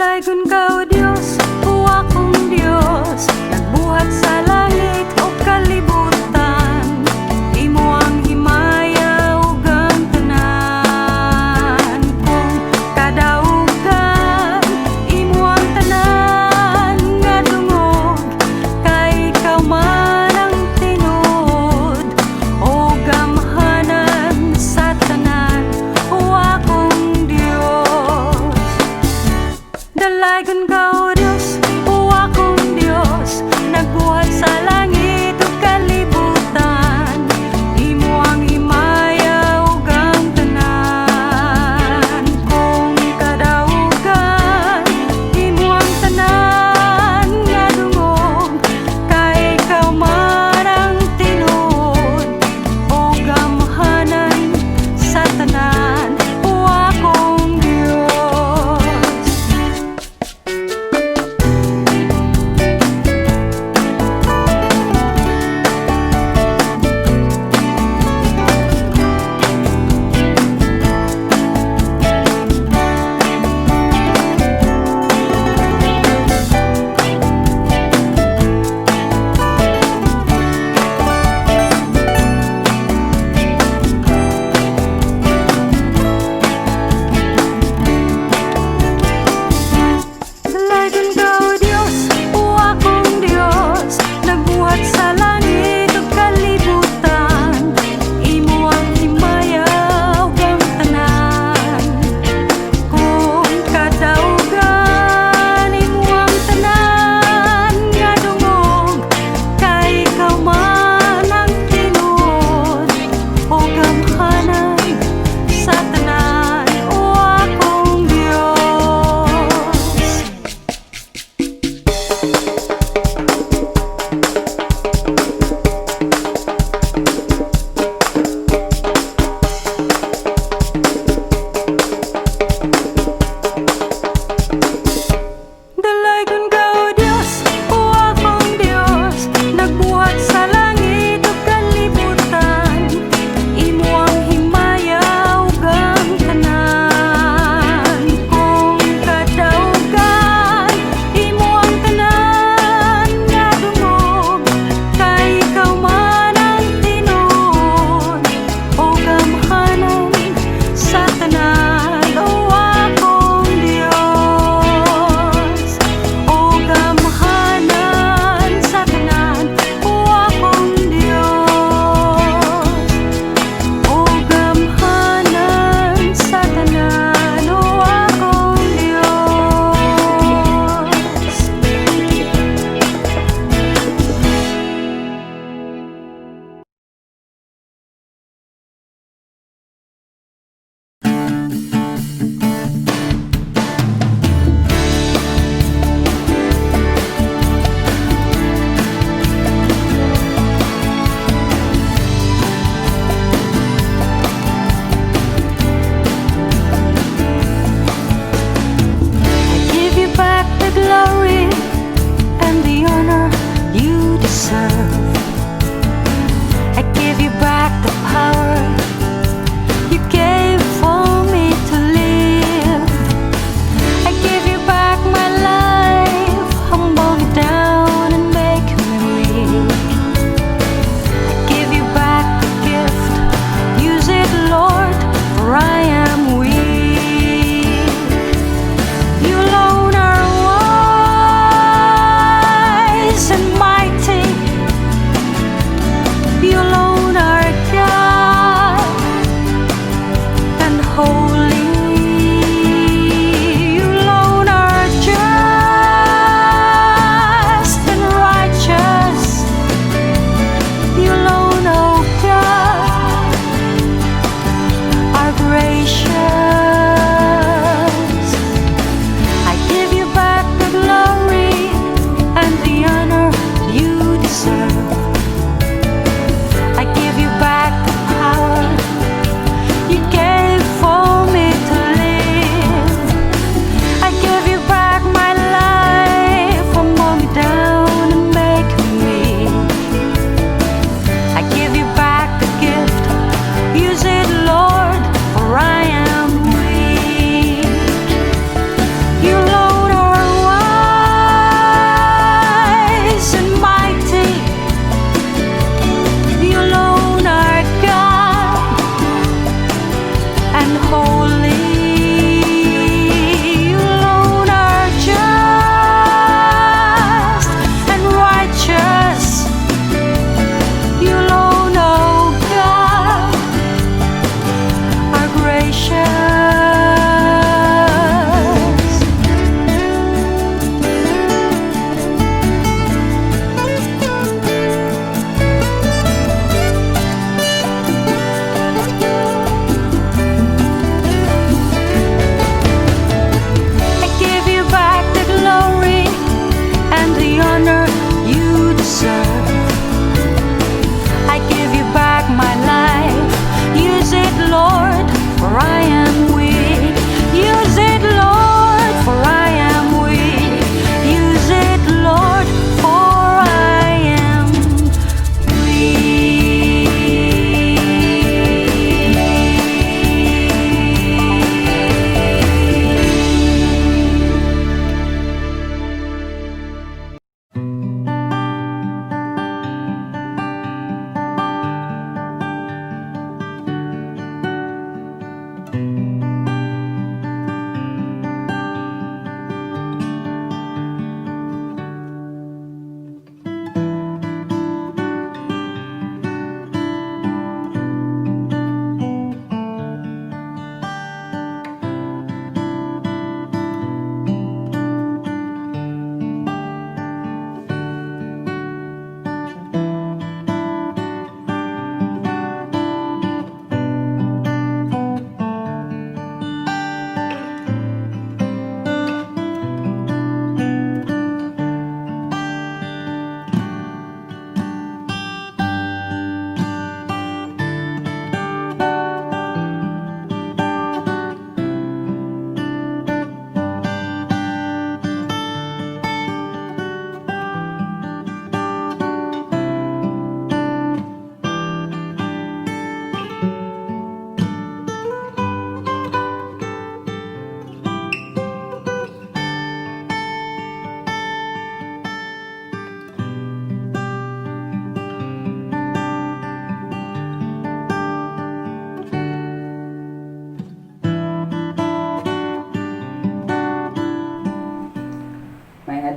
Dalaygon ka, O Dios, o akong Dios, nagbuhat sa langit ug kalibutan. Imo ang himaya ug ang tanan kong kadaugan. Imo ang tanan nga dungog, kay ikaw man ang tinuod o gamhanan sa tanan, o akong Dios. Dalaygon ka, O Dios, o akong Dios, nagbuhat sa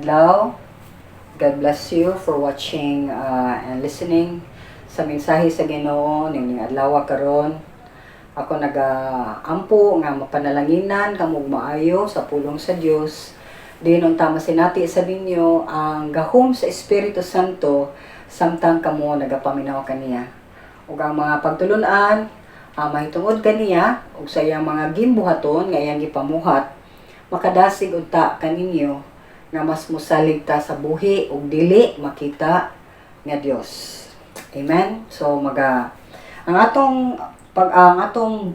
Adlaw. God bless you for watching and listening sa mensahe sa Ginoo ning adlaw karon. Ako nagaampo nga mapanalanginan kamo og maayo sa pulong sa Dios. Diin unta masinati sa ninyo ang gahom sa Espiritu Santo samtang kamo nagapaminaw kaniya. Ug ang mga pagtulunan mahitungod kaniya ug sa iyang mga gimbuhaton nga iyang gipamuhat, makadasig unta kaninyo nga mas mosalig ta sa buhi ug dili makita nga Dios. Amen. So maga ang atong pag ang atong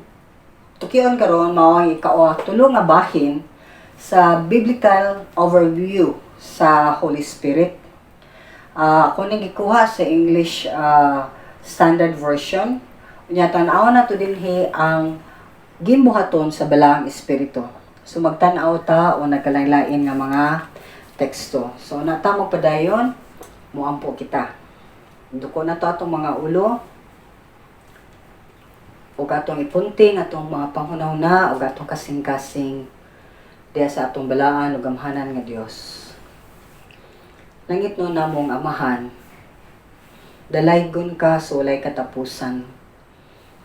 tukion karon mao ang ikatulo nga bahin sa biblical overview sa Holy Spirit. Ako ning gikuha sa English Standard Version. Unya tan-awon nato dinhi ang gimbuhaton sa Balaang Espiritu. So magtan-aw ta o nagkalain nga mga teksto. So na ta magpadayon, muampo kita. Duko na to atong mga ulo ug atong ipunting atong mga panghunahuna ug atong kasing-kasing diha sa atong balaan ug gamhanan nga Dios. Langit no namong Amahan, dalaygon ka sa walay katapusan.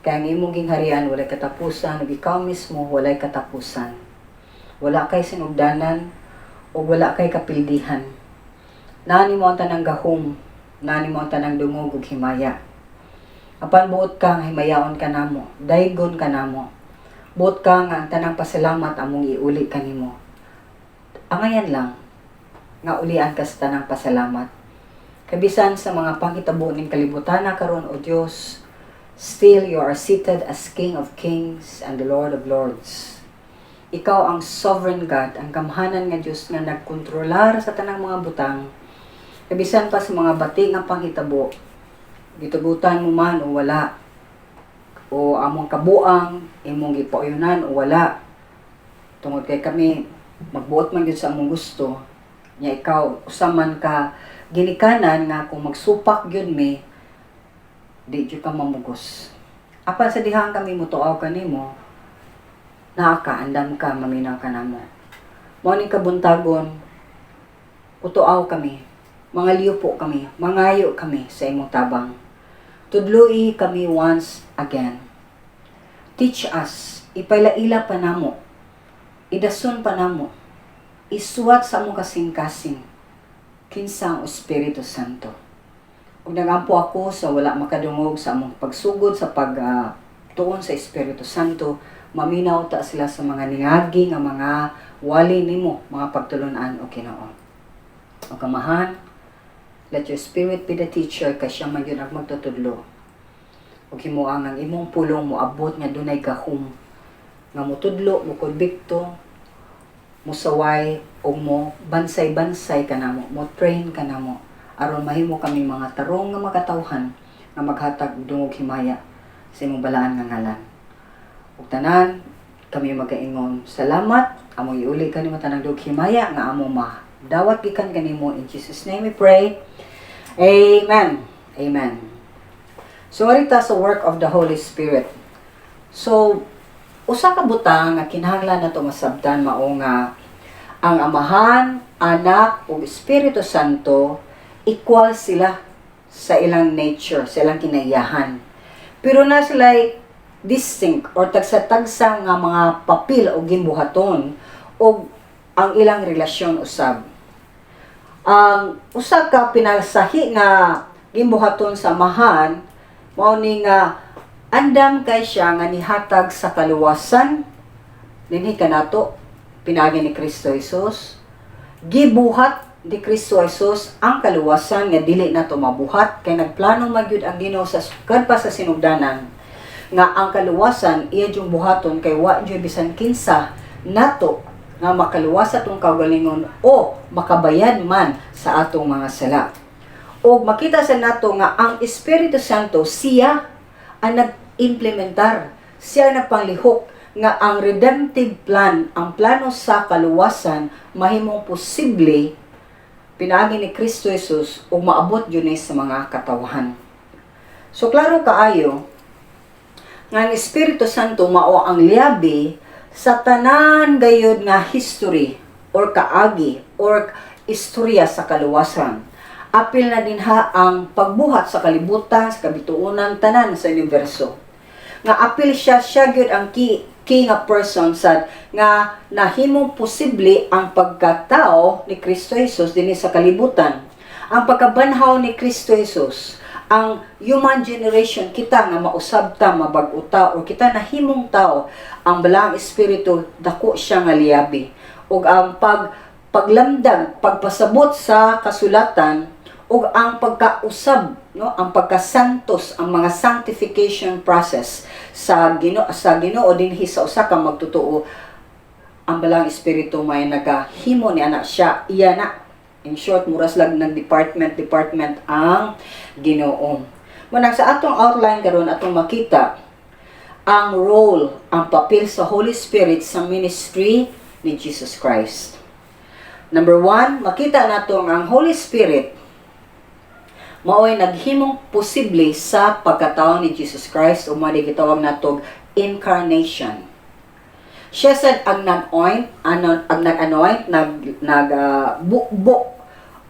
Kay ang imong gingharian walay katapusan ug ikaw mismo walay katapusan. Wala kay sinugdanan ug wala kay kapildihan. Naa nimo ang tanang gahom, naa nimo ang tanang dungog ug himaya. Apan buot ka nga himayaon ka namo, daygon ka namo. Buot ka nga ang tanang pasalamat among iuli kanimo. Angayan lang nga ulian ka sa tanang pasalamat. Kabisan sa mga panghitabo ning kalibutan na karon, O Dios, still you are seated as King of Kings and the Lord of Lords. Ikaw ang sovereign God, ang gamhanan nga Dios nga nagkontrolar sa tanang mga butang. Kabisan pa sa mga bati nga panghitabo, gitugutan mo man o wala, o among kabuang imong gipauyunan o wala, tungod kay kami magbuot man gyud sa among gusto nya, ikaw usa man ka ginikanan nga kung magsupak gyud mi, di gyud ka mamugos. Apan sa dihang kami mutuaw kanimo, naa ka, andam ka maminaw ka namo. Mao ning kabuntagon, utuaw kami, mga po kami, mangayo kami sa imong tabang. Tudloi kami once again. Teach us, ipailaila pa namo, idason pa namo, isuwat sa among kasing-kasing, kinsa ang Espiritu Santo. Ug nagampo ako sa wala makadungog sa among pagsugod sa pag tuon sa Espiritu Santo, maminaw ta sila sa mga niagi nga mga wali nimo, mga pagtulunan, o Ginoo. O Amahan, let your Spirit be the teacher, kay siya man yun ang magtutudlo. Ug himoa ang imong pulong moabot nga dunay gahom nga motudlo, mokonbikto, mosaway o mo bansay-bansay kanamo, mo train kanamo aron mahimo kami mga tarong nga makatawhan nga maghatag og dungog himaya sa imong balaan nga ngalan. Ug tanan kami magaingon, salamat. Among iuli kanimo tanang dungog himaya nga among madawat gikan kanimo. In Jesus' name we pray. Amen. Amen. So arita sa work of the Holy Spirit. So usa ka butang nga kinahanglan nato masabtan mao nga ang Amahan, Anak ug Espiritu Santo, equal sila sa ilang nature, sa ilang kinaiyahan. Pero na sila distinct or tagsa-tagsa nga mga papel o gimbuhaton o ang ilang relasyon usab. Ang usa ka pinasahi nga gimbuhaton sa Amahan mao ni nga andam kay siya nga nihatag sa kaluwasan dinhi kanato pinaagi ni Kristo Jesus. Gibuhat ni Kristo Jesus ang kaluwasan nga dili nato mabuhat, kay nagplano man gyud ang Ginoo sa sukad pa sa sinugdanan nga ang kaluwasan iya jung buhaton, kay wa jud bisan kinsa nato nga makaluwas sa atong kaugalingon o makabayad man sa atong mga sala. O makita sa nato nga ang Espiritu Santo, siya ang nag-implementar, siya ang nagpanglihok nga ang redemptive plan, ang plano sa kaluwasan, mahimong posible pinaagi ni Kristo Jesus ug maabot jud ni sa mga katawhan. So klaro kaayo nga ang Espiritu Santo mao ang liyabe sa tanan gayud nga history or kaagi or istorya sa kaluwasan. Apil na dinha ang pagbuhat sa kalibutan, sa kabituonan, tanan sa universo. Nga apil siya, siya gyud ang key nga person sad nga nahimong posible ang pagkatao ni Kristo Jesus dinhi sa kalibutan. Ang pagkabanhaw ni Kristo Jesus, ang human generation kita nga mausab ta, mabag-o ta, o kita nahimong tao, ang Balaang Espiritu dako siya nga liyabi. Ug ang paglamdag, pagpasabot sa kasulatan ug ang pagkausab, no, ang pagkasantos, ang mga sanctification process sa Ginoo dinhi sa usa ka magtotoo, ang Balaang Espiritu may nagahimo ni ana siya, iya na. In short, mura lag ng department department ang Ginoo. Munang sa atong outline karon, atong makita ang role, ang papel sa Holy Spirit sa ministry ni Jesus Christ. Number one, makita nato ang Holy Spirit mao'y naghimong posible sa pagkatao ni Jesus Christ o mao gitawag natog incarnation. Siya sad ang nag-oint, ano, ang nag-anoint, nag nag bukbok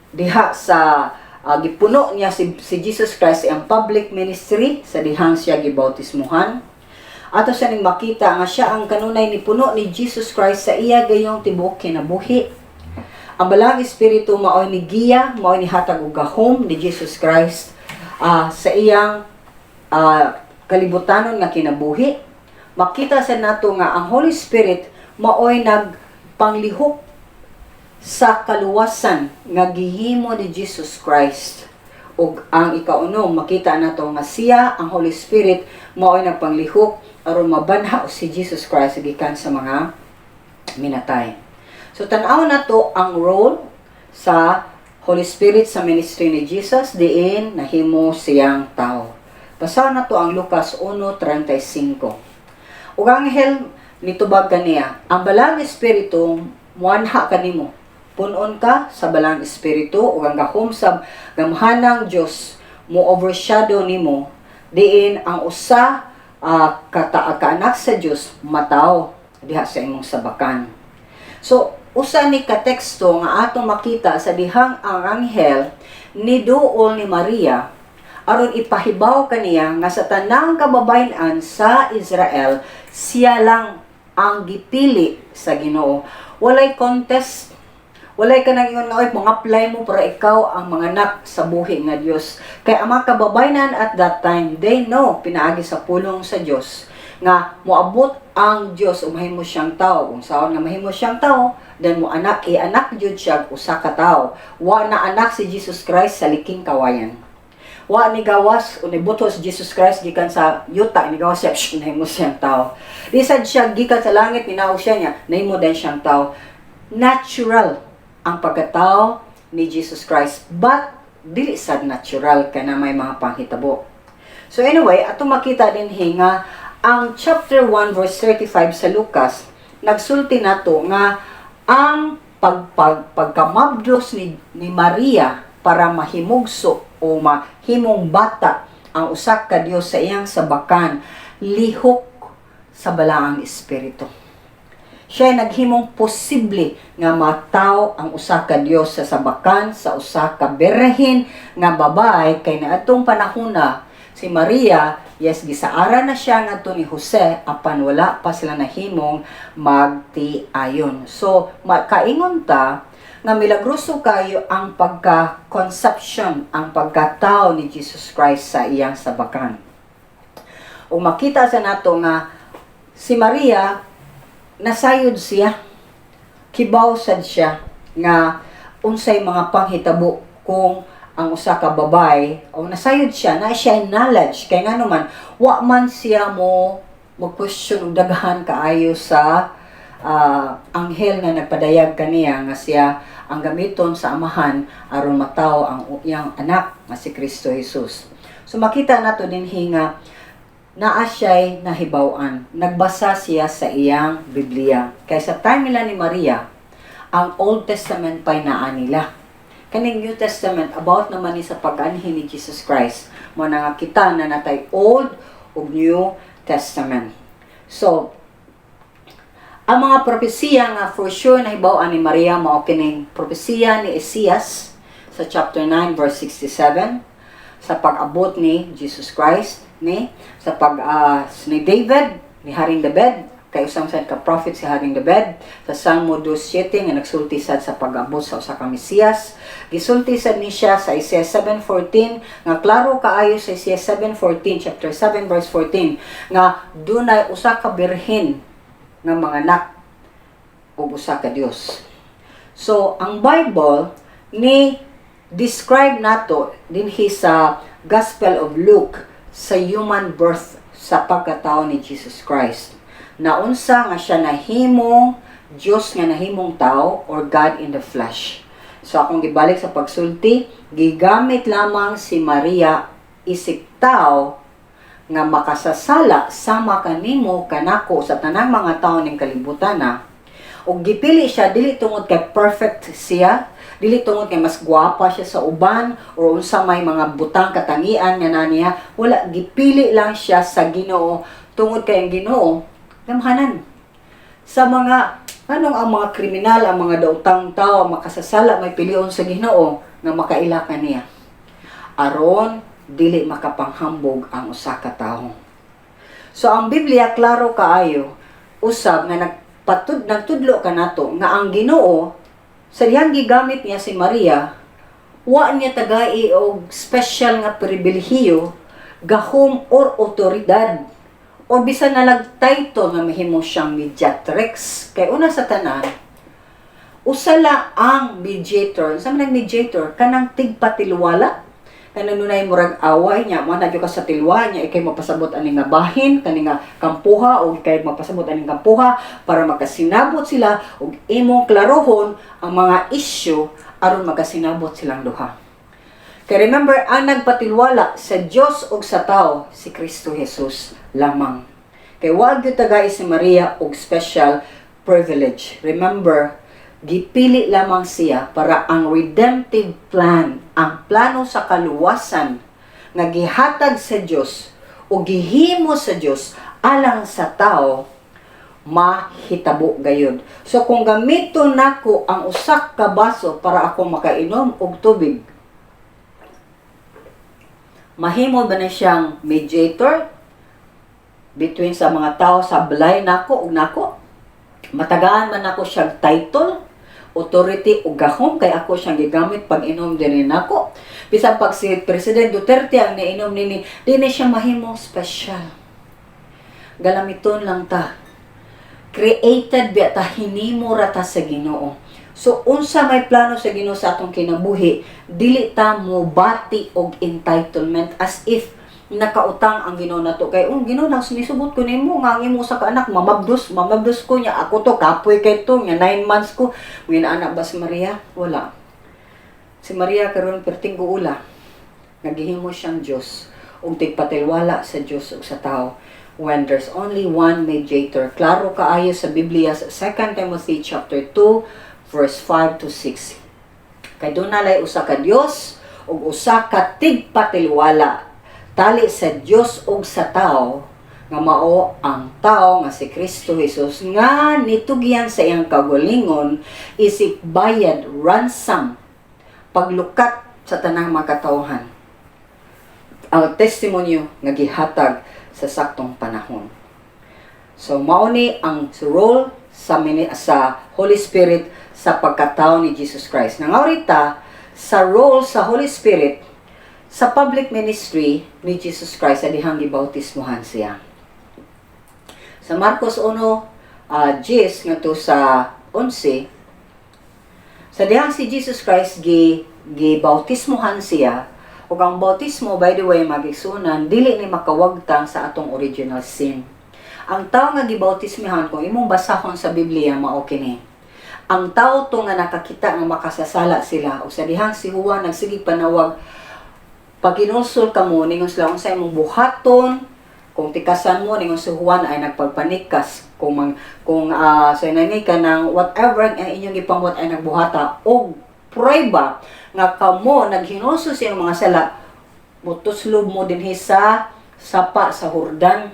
diha sa gipuno niya si Jesus Christ ang public ministry sa dihang siya gibautismuhan. Ato sa ning makita nga siya ang kanunay ni puno ni Jesus Christ sa iya gayong tibuok kinabuhi. Ang Balaang Espiritu mao'y ni giya, mao'y ni hatag og gahom ni Jesus Christ sa iyang kalibutanon nga kinabuhi. Makita sa nato nga ang Holy Spirit mao'y nagpanglihok sa kaluwasan nga gihimo ni Jesus Christ. Ug ang ikaunom, makita nato nga siya, ang Holy Spirit, mao'y nagpanglihok aron mabanhaw si Jesus Christ gikan sa mga minatay. So tan-aw nato ang role sa Holy Spirit sa ministry ni Jesus diin nahimo siyang tao. Basa nato ang Lucas 1:35. Ug ang anghel nitubag kaniya, "Ang Balaang Espiritu muanha kanimo. Punon ka sa Balaang Espiritu ug ang gahom sa gamhanang Dios mo overshadow nimo, diin ang usa kaanak sa Dios mataw diha sa imong sabakan." So, usa ni ka teksto nga atong makita sa dihang ang anghel niduol ni Maria aron ipahibaw kaniya nga sa tanang kababayen-an sa Israel, siya lang ang gipili sa Ginoo. Walay contest. Walay ka nang ingon nga, "Oy, mga-apply mo para ikaw ang manganak sa buhi nga Dios." Kay ang mga kababayenan at that time, they know pinaagi sa pulong sa Dios nga moabot ang Dios o mahimo siyang tao. Kung saon nga mahimo siyang tao, then mo anak, i-anak jud siya usa ka tao. Wa na anak si Jesus Christ sa liking kawayan. Wa ni gawas o nibuto si Jesus Christ gikan sa yuta, ni gawas siya, psh, nahimo siyang tao. Di sad siya gikan sa langit, ninaog siya niya, nahimo din siyang tao. Natural ang pagkatao ni Jesus Christ. But dili sad natural kay na may mga panghitabo. So anyway, ato makita din nga ang chapter 1 verse 35 sa Lucas nagsulti nato nga ang pagkamabdos ni Maria para mahimugso o mahimong bata ang usa ka Dios sa iyang sabakan lihok sa Balaang Espiritu. Siya ay naghimong posible nga mataw ang usa ka Dios sa sabakan sa usa ka birhen nga babae, kay naadtong panahona si Maria, yes, gisaara na siya ngadto ni Jose apan wala pa sila nahimong magtiayon. So makaingon ta nga milagroso kayo ang pagka-conception, ang pagkatao ni Jesus Christ sa iyang sabakan. O makita sa nato nga si Maria nasayod siya, kibaw sad siya nga unsay mga panghitabo kung ang usa ka babae o nasayod siya na siya knowledge, kay ngano man wa man siya mo mo-question og daghan kaayo sa anghel nga nagpadayag kaniya nga siya ang gamiton sa Amahan aron matawo ang iyang anak nga si Kristo Jesus. So makita nato dinhi nga naa siya'y nahibaw-an. Nagbasa siya sa iyang Biblia. Kay sa time nila ni Maria, ang Old Testament pa'y naa nila. Kaning New Testament, about naman ni sa pag-anhi ni Jesus Christ. Mo na nga kita na natay Old ug New Testament. So, Ang mga propesiya nga for sure nahibaw-an ni Maria mao kining propesiya ni Isaias sa chapter 9 verse 67 sa pag-abot ni Jesus Christ, ni sa pag ni David, ni Haring David, kay usang sad ka prophet si Haring David, sa Salmo 2:7 nga nagsulti sad sa pag-abot sa usa ka Mesiyas. Gisulti sad ni siya sa Isaiah 7:14, nga klaro kaayo sa Isaiah 7:14, chapter 7 verse 14, nga dunay usa ka birhen nga manganak ug usa ka Dios. So ang Bible ni describe nato dinhi sa Gospel of Luke sa human birth, sa pagkatao ni Jesus Christ. Naunsa nga siya nahimong Dios nga nahimong tao or God in the flesh. So akong gibalik sa pagsulti, gigamit lamang si Maria isip tao nga makasasala sama kanimo, kanako, sa tanang mga tao ning kalibutan na, ug gipili siya dili tungod kay perfect siya, dili tungod kay mas gwapa siya sa uban or unsa may mga butang katangian nga na niya. Wala, gipili lang siya sa Ginoo tungod kay ang Ginoo gamhanan. Sa mga anong ang mga kriminal, ang mga daotang tao, ang makasasala, may pilion sa Ginoo nga makaila kaniya aron dili makapanghambog ang usa ka tawo. So ang Biblia klaro kaayo usab nga nagtudlo kanato nga ang Ginoo, sa dihang gigamit niya si Maria, wa niya tagai og special nga pribilehiyo, gahom or otoridad o bisan na lag title nga mahimo siyang mediatrix, kay una sa tanan, usa la ang mediator. Sa man ang mediator? Kanang tigpatilwala, kanang nunay murag away niya mo na ka sa tilwa niya, ikay mapasabot ani nga bahin, kani nga kampuha, o ikay mapasabot aning kampuha para makasinabot sila, ug imong klarohon ang mga issue aron makasinabot silang duha. Kay remember, ang nagpatilwala sa Dios ug sa tao, si Kristo Jesus lamang. Kay wa gyud tagay si Maria og special privilege. Remember, gipili lamang siya para ang redemptive plan, ang plano sa kaluwasan nga gihatag sa Dios o gihimo sa Dios alang sa tao, mahitabo gayud. So kung gamiton nako ang usa ka baso para ako makainom og tubig, mahimo ba na siyang mediator between sa mga tao sa balay nako ug nako? Matagaan man ako siyang title, authority ug gahom kay ako siyang gigamit pag inom dinhi nako? Bisan pag si President Duterte ang niinom nini, di na siya mahimong special. Galamiton lang ta. Created biya ta, hinimo ra ta sa Ginoo. So unsa may plano sa Ginoo sa atong kinabuhi, dili ta mo bati og entitlement as if nakautang ang Ginoo nato, kay oh, Ginoo, nang sinisubot ko nimo nga ang imo sa kaanak mamabdos, mamabdos ko niya, ako to kapoy kay to nga 9 months ko. Anak ba si Maria? Wala. Si Maria karon perting guula, nagihimo siyang Dios ug tigpatilwala sa Dios ug sa tao when there's only one mediator. Klaro kaayo sa Biblia sa 2 Timothy chapter 2 verse 5 to 6, kay duna lay usa ka Dios ug usa ka tigpatilwala tali sa Dios ug sa tao, nga mao ang tao nga si Kristo Jesus, nga nitugyan sa iyang kaugalingon isip bayad, ransom, paglukat sa tanang mga katawhan, ang testimonyo nga gihatag sa saktong panahon. So mao ni ang role sa Holy Spirit sa pagkatao ni Jesus Christ. Nangawrita sa role sa Holy Spirit sa public ministry ni Jesus Christ sa dihang gibautismohan siya. Sa Marcos 1, 10 ngadto sa 11, sa dihang si Jesus Christ gi gibautismohan siya, ug ang bautismo, by the way, mga igsuonan, dili ni makawagtang sa atong original sin. Ang tao nga gibautismohan, kung imong basahon sa Biblia, mao kini. Ang tao to nga nakakita nga makasasala sila, o sa dihang si Juan nagsige panawag, "Paghinulsol kamo," ningon sila, "unsa imong buhaton kung tikasan mo?" Ningon si Juan ay nagpagpanikas kung sa inani ka ng whatever ang inyong gipamot ay nagbuhata og prueba nga kamo naghinulsol sa inyong mga sala, mutuslob mo dinhi sa sapa sa Hordan.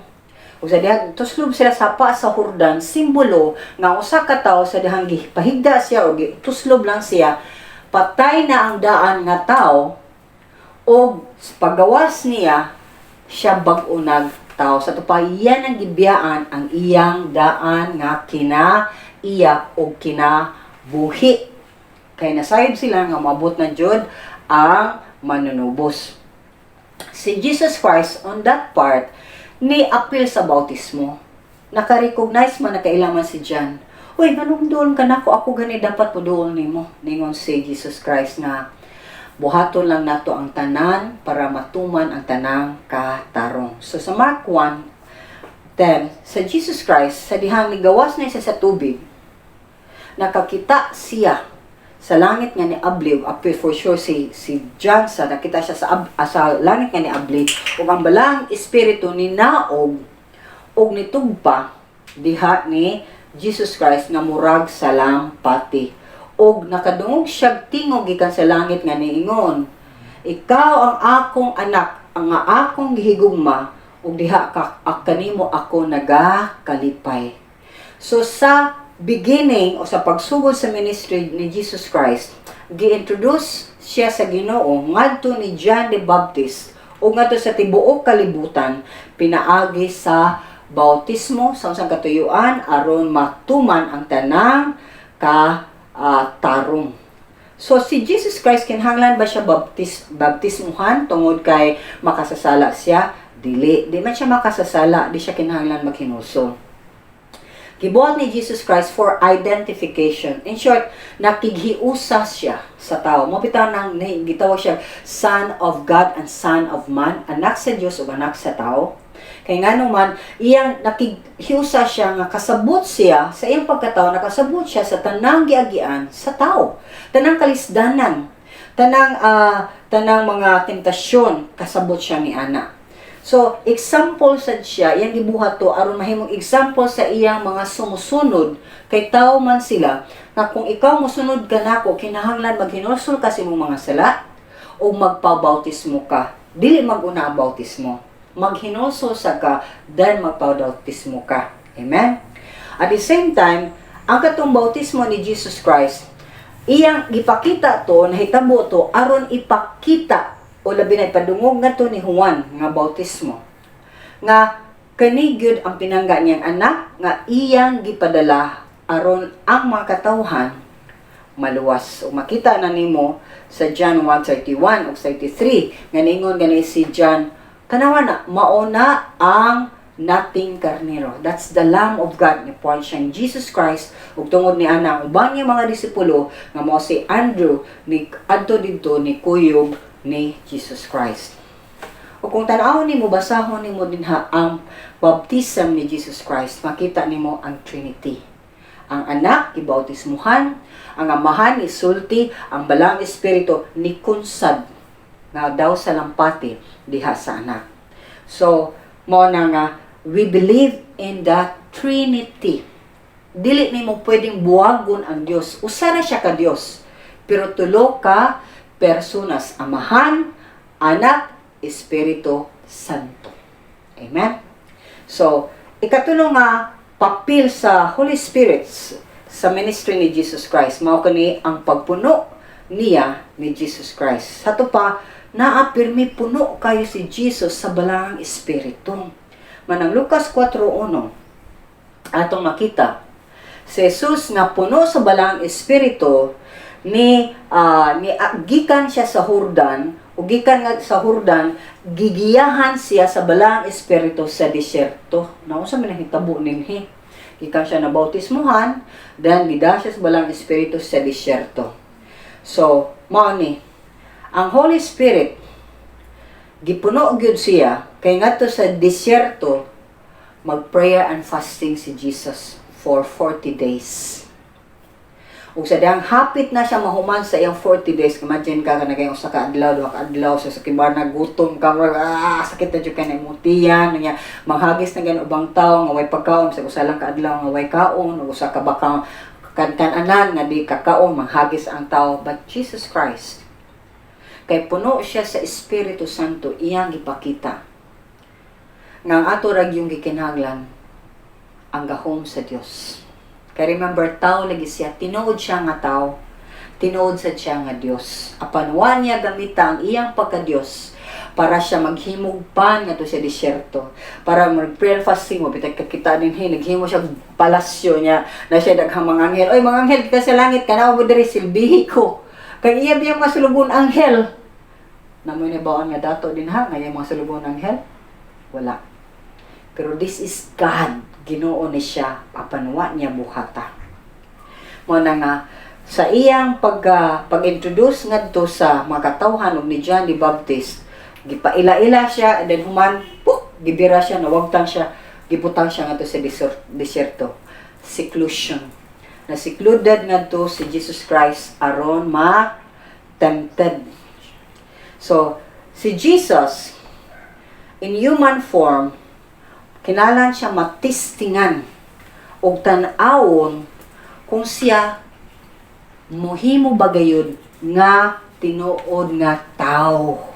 Ug sa dihang tuslob sila sa sapa sa Hordan, simbolo nga usa ka tawo sa dihang gipahigda siya o gituslob lang siya, patay na ang daan nga tao og sa paggawas niya siya bag-o nag tao. Sa ato pa, iyan ang gibiyaan ang iyang daan nga kinaiya o kinabuhi. Kay nasayod sila nga moabot na jud ang Manunubos. Si Jesus Christ on that part ni apil sa bautismo. Naka-recognize man, nakaila man si John. "Uy, nganong duol ka nako? Ako gani dapat moduol nimo." Ningon si Jesus Christ nga buhaton lang nato ang tanan para matuman ang tanang katarong. So sa Mark 1:10, sa Jesus Christ, sa dihang nigawas na siya sa tubig, nakakita siya sa langit nga ni abli. Ug apil for sure si John sa nakita siya sa langit nga ni abli ug ang Balaang Espiritu ni naog ug nitugpa diha ni Jesus Christ nga murag salampati, ug nakadungog siya tingog gikan sa langit nga niingon, "Ikaw ang akong anak, ang nga akong gihigugma, ug diha ka kanimo ako nagakalipay." So sa beginning o sa pagsugod sa ministry ni Jesus Christ, gi-introduce siya sa Ginoo ngadto ni John the Baptist o ngadto sa tibuok kalibutan pinaagi sa bautismo sa unsang katuyuan aron matuman ang tanang ka tarong. So si Jesus Christ, kinahanglan ba siya baptismuhan tungod kay makasasala siya? Dili, di man siya makasasala, di siya kinahanglan maghinulsol. Gibuhat ni Jesus Christ for identification. In short, nakighiusa siya sa tao. Mao bitaw nang gitawag siya Son of God and Son of Man, anak sa Dios ug anak sa tao. Kay ngano man iyang nakighiusa siya nga kasabot siya sa iyang pagkatao, nakasabot siya sa tanang giagian sa tao. Tanang kalisdanan, tanang mga tentasyon, kasabot siya ni ana. So, example sad siya, iyang gibuhat to aron mahimong example sa iyang mga sumusunod, kay tao man sila, nga kung ikaw mosunod ka nako, kinahanglan maghinulsol ka sa imong mga sala o magpabautismo ka. Dili mag-una ang bautismo. Maghinulsol sa ka, then magpabautismo ka. Amen? At the same time, ang katong bautismo ni Jesus Christ, iyang gipakita to, nahitabo to, aron ipakita o labi na ipadungog nga to ni Juan nga bautismo nga kani gyud ang pinangga niyang anak nga iyang gipadala aron ang mga katawhan maluwas. Ug makita na nimo sa John 1:31 ug 33 nga ningon gani si John, "Tanawa na, mao na ang nating karnero." That's the Lamb of God. Ni point siyang Jesus Christ. Ug tungod ni ana, ang uban niya mga disipulo nga mao si Andrew ni adto didto, ni kuyog ni Jesus Christ. O kung tan-awon nimo, basahon nimo dinha ang baptism ni Jesus Christ, makita nimo ang Trinity. Ang Anak ibautismuhan, ang Amahan ni sulti, ang Balaang Espiritu ni kunsad nga daw salampati diha sa Anak. So, mao na nga we believe in the Trinity. Dili nimo pwedeng buwagon ang Dios. Usa ra siya ka Dios. Pero tulo ka personas: Amahan, Anak, Espiritu Santo. Amen? So, ikatulo nga papel sa Holy Spirit sa ministry ni Jesus Christ, mao kani ang pagpuno niya ni Jesus Christ. Sa ato pa, naa pirmi puno kayo si Jesus sa Balaang Espiritu. Manang Lucas 4:1, atong makita si Jesus nga puno sa Balaang Espiritu ni gikan siya sa Hordan, ug gikan nga sa Hordan, gigiyahan siya sa Balaang Espiritu sa disyerto. Naunsa man nahitabo ninhi? Gikan siya na bautismuhan, then gidala siya sa Balaang Espiritu sa disyerto. So mao ni ang Holy Spirit, gipuno gyud siya kay ngadto sa disyerto, mag-prayer and fasting si Jesus for 40 days. Ug sa dihang hapit na siya mahuman sa iyang 40 days, imagine ka nga usa ka adlaw, duha ka adlaw sa kibar na gutom ka, murag, sakit na jud kay na imong tiyan, nya manghagis na gani ubang tawo nga way pagkaon sa usa lang ka adlaw nga way kaon, ug usa ka baka kan-kananan nga di kakaon, manghagis ang tao. But Jesus Christ, kay puno siya sa Espiritu Santo, iyang gipakita. Nga ang ato ra gyung gikinahanglan ang gahom sa Dios. Kay remember, tao lagi siya, tinuod siya nga tao, tinuod sad siya nga Dios. Apan wa niya gamita ang iyang pagka-Dios para siya maghimog pan ngadto sa disyerto. Para mag-prayer fasting mo, bitag kakita din he, naghimo siya palasyo niya, na siya daghang mga anghel. "Oy, mga anghel, kita sa langit, kanaw mo diri, silbihi ko." Kay iya biyang mga sulubon anghel. Namoy ni baon nga dato din ha, nga iyang mga sulubon anghel? Wala. Pero this is God. Ginoo ni siya, apan wa niya buhata. Mo na nga sa iyang pag-introduce ngadto sa mga katawhan og ni John the Baptist, gipaila-ila siya and then human, puk, gibira siya, nawagtan siya, gibutang siya ngadto sa disyerto. Seclusion. Na secluded ngadto si Jesus Christ aron ma tempted. So, si Jesus in human form, kinahanglan siya matistingan og tan-awon kung siya muhimo ba gayud nga tinuod nga tao.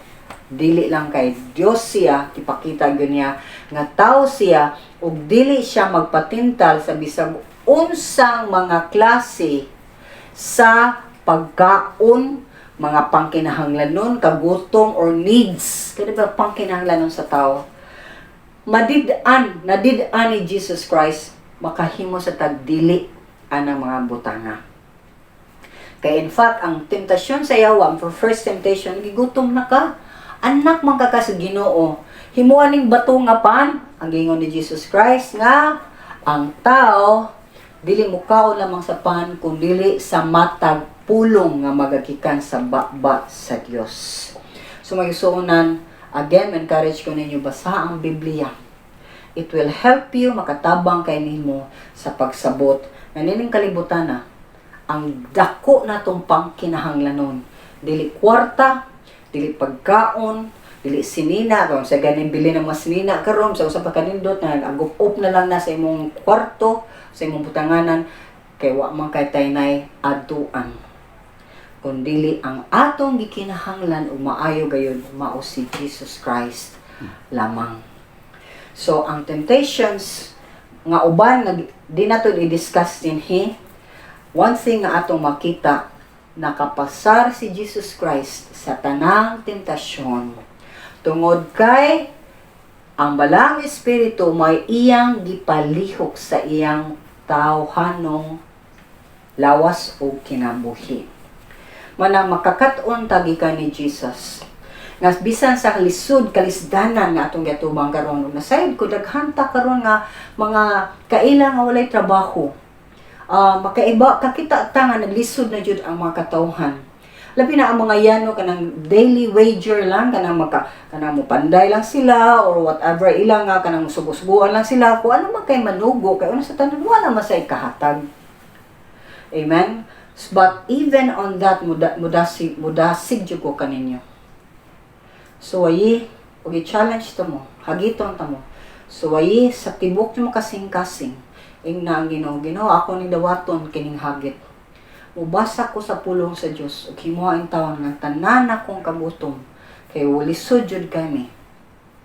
Dili lang kay Dios siya, ipakita gyud niya nga tao siya ug dili siya magpatintal sa bisag unsang mga klase sa pagkaon, mga pangkinahanglanon, kagutom or needs. Kaya ba pangkinahanglanon sa tao? Madid-an, nadid-an ni Jesus Christ makahimo sa tagdili anang mga butanga. Kay in fact, ang temptasyon sa yawa, for first temptation, "Gigutom na ka. Anak man ka sa Ginoo. Himuan ning bato nga pan." Ang gingon ni Jesus Christ nga ang tao dili mukaon lamang sa pan kun dili sa matag pulong nga magagikan sa baba sa Dios. So mga igsuonan, again, encourage ko ninyo, basa ang Biblia. It will help you makatabang kay nimo sa pagsabot nga nining kalibutan na ang dako natong pangkinahanglanon. Dili kwarta, dili pagkaon, dili sinina, kung sa ganing bili ng mga sinina karon sa usa pa kanindot na agup-up na lang na sa imong kwarto, sa imong butanganan, kay wa man kay taynay adtuan. Kun dili ang atong gikinahanglan ug maayo gayud mao si Jesus Christ lamang. So ang temptations nga uban nga di nato i-discuss dinhi, one thing nga atong makita, nakapasar si Jesus Christ sa tanang tentasyon tungod kay ang Balaang Espiritu may iyang gipalihok sa iyang tawhanong lawas o kinabuhi. Manang makakat-on ta gikan ni Jesus nga bisan sa lisod kalisdanan nga atong giatubang karon, ug nasayod ko daghan ta karon nga mga kaila nga walay trabaho, makaiba kakita ta nga naglisod na jud ang mga katawhan, labi na ang mga yano kanang daily wager lang, kanang maka kanang mopanday lang sila or whatever ila nga kanang subo-subuan lang sila kung ano man kay manugo, kay una sa tanan wala man say kahatag. Amen. But even on that, mudasig mudasig jud ko kaninyo. Suwayi ug i-challenge ta mo, hagiton ta mo, suwayi sa tibok nimo kasing-kasing, ingna ang Ginoo, "Ginoo, ako ning dawaton kining hagit. Mubasa ko sa pulong sa Dios ug himuha intawon nga tanan akong kagutom, kay lisod jud kami,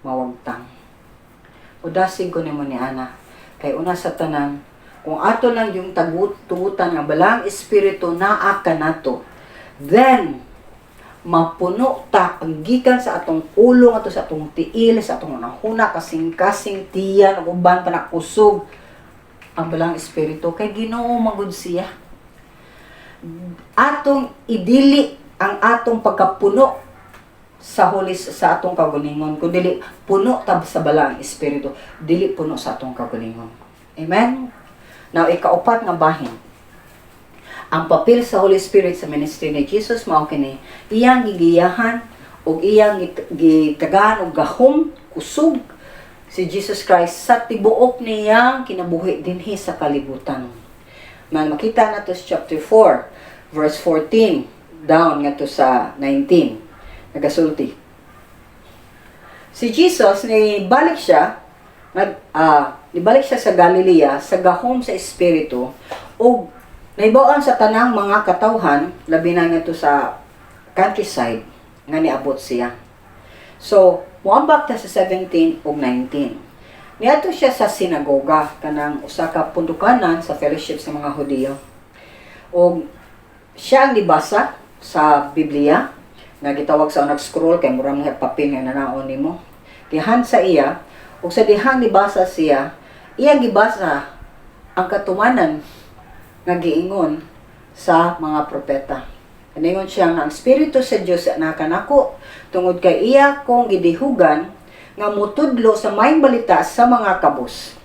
mawagtang." Udasig ko nimo ni ana, kay una sa tanan, kung ato lang yung tagut tugutan nga Balaang Espiritu naa kanato, then mapuno ta ang gikan sa atong ulo ato sa atong tiil, sa atong hunahuna, kasing-kasing, tiyan ug uban pa na kusog ang Balaang Espiritu, kay Ginoo magud siya. Atong idili ang atong pagkapuno sa Holy sa atong kaugalingon, kun dili puno ta sa Balaang Espiritu, dili puno sa atong kaugalingon. Amen. Now, ikaupat nga bahin, ang papel sa Holy Spirit sa ministry ni Jesus mao kini: iyang gigiyahan ug iyang gitagaan og gahom, kusog si Jesus Christ sa tibuok niyang kinabuhi dinhi sa kalibutan. Man makita nato sa chapter 4 verse 14 down ngadto sa 19, nagasulti. Si Jesus ni balik siya nag nibalik siya sa Galilea sa gahom sa Espiritu ug naibaw-an sa tanang mga katawhan, labi na ngadto sa countryside, nga niabot siya. So, muambak ta sa 17 ug 19. Niadto siya sa sinagoga, kanang usa ka pundukanan sa fellowship sa mga Hudiyo. Og siya ang nibasa sa Biblia nga gitawag sa unag scroll kay mura mga papel nga nanaon nimo. Gihan sa iya ug sa dihang nibasa siya, iyang gibasa ang katumanan nga giingon sa mga propeta. Ningon siya nga ang Espiritu sa Dios naa kanako tungod kay iya kong gidihugan nga mutudlo sa maayong balita sa mga kabus.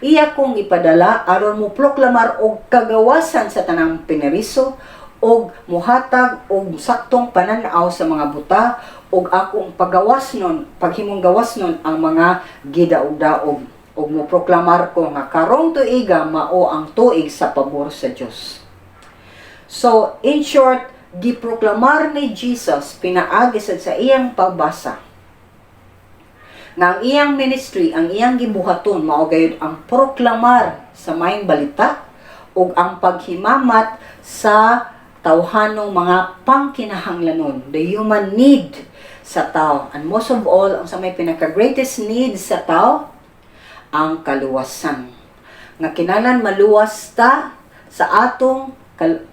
Iya kong ipadala aron mo proklamar og kagawasan sa tanang pineriso og muhatag og saktong panan-aw sa mga buta og akong pagawas nun, paghimong gawas nun ang mga gidaog-daog, ug mo proklamar ko nga karong tuiga mao ang tuig sa pabor sa Dios. So, in short, giproklamar ni Jesus pinaagi sad sa iyang pagbasa nga ang iyang ministry, ang iyang gibuhaton mao gayud ang proklamar sa maayong balita ug ang paghimamat sa tawhanong mga pangkinahanglanon, the human need sa tao. And most of all, ang sa may pinaka-greatest need sa tao, ang kaluwasan. Nga kinahanglan maluwas ta sa atong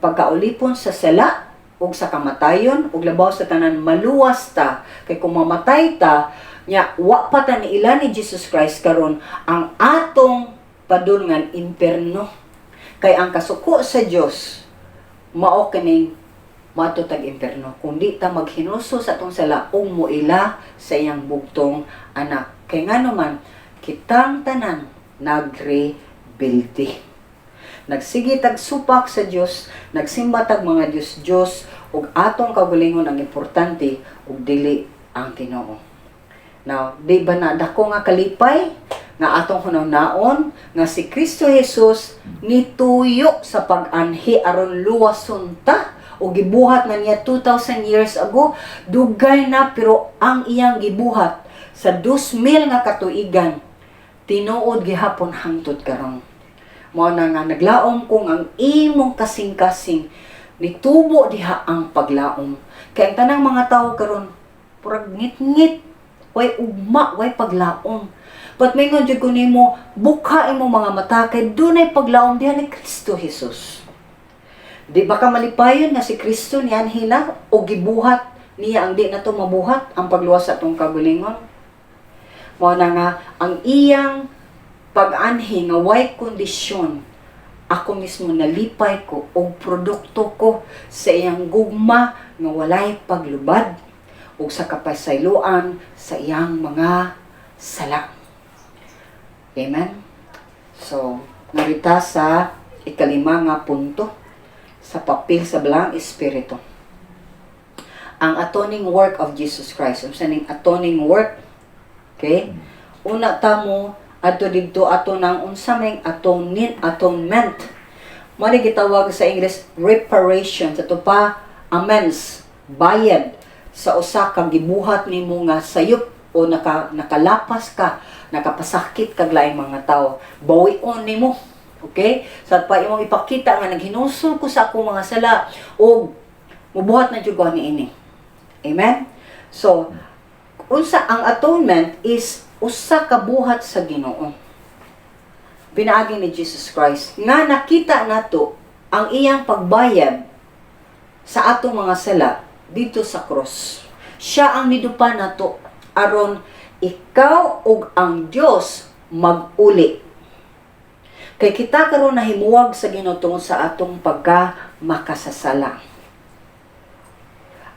pagkaulipon sa sala ug sa kamatayon, ug labaw sa tanan, maluwas ta kay kung mamatay ta nya wa pa ta niila ni Jesus Christ karon, ang atong padulngan imperno, kay ang kasuko sa Dios mao kining maadto tag imperno kung di ta maghinulsol sa atong sala ug moila sa iyang bugtong anak. Kay ngano man, kitang tanan nagrebilde, nagsige tag supak sa Dios, nagsimba tag mga Dios-Dios, ug atong kaugalingon ang importante ug dili ang Ginoo. Now, di ba na dako nga kalipay nga atong hunahunaon nga si Kristo Jesus nituyo sa pag-anhi aron luwason ta, o gibuhat na niya 2,000 years ago, dugay na, pero ang iyang gibuhat sa 2,000 nga katuigan, tinuod gihapon hangtod karon. Mao na nga naglaom kung ang imong kasing-kasing nitubo diha ang paglaom. Kay ang tanang mga tawo karon purag ngit-ngit, way ugma, way paglaom. But maingon jud ko nimo, bukha imong mga mata kay dunay paglaom diha ni Kristo Jesus. Di ba ka malipayon nga si Kristo nianhi na o gibuhat niya ang di nato mabuhat, ang pagluwas sa atong kaugalingon? Mao na nga ang iyang pag-anhi nga way kondisyon, ako mismo nalipay ko og produkto ko sa iyang gugma nga walay paglubad ug sa kapasayloan sa iyang mga sala. Amen? So, narita sa ikalima nga punto sa papel sa Balaang Espiritu. Ang atoning work of Jesus Christ. Unsa ning atoning work? Okay? Una ta mo adto didto ato nang unsa may atoning, atonement. Mao ni gitawag sa English reparation, sa to pa amends, bayad sa usa ka gibuhat nimo nga sayop o nakalapas ka, nakapasakit kag laing mga tawo. Bawion nimo. Okay? Sa pa imong ipakita nga naghinulsol ko sa akong mga sala o mubuhat na jud ko niini. Amen? So, unsa ang atonement is usa ka buhat sa Ginoo pinaagi ni Jesus Christ nga nakita nato ang iyang pagbayad sa atong mga sala dito sa cross. Siya ang nidupa nato aron ikaw ug ang Dios mag-uli. Kay kita karon nahimuwag sa Ginoo tungod sa atong pagka makasasala.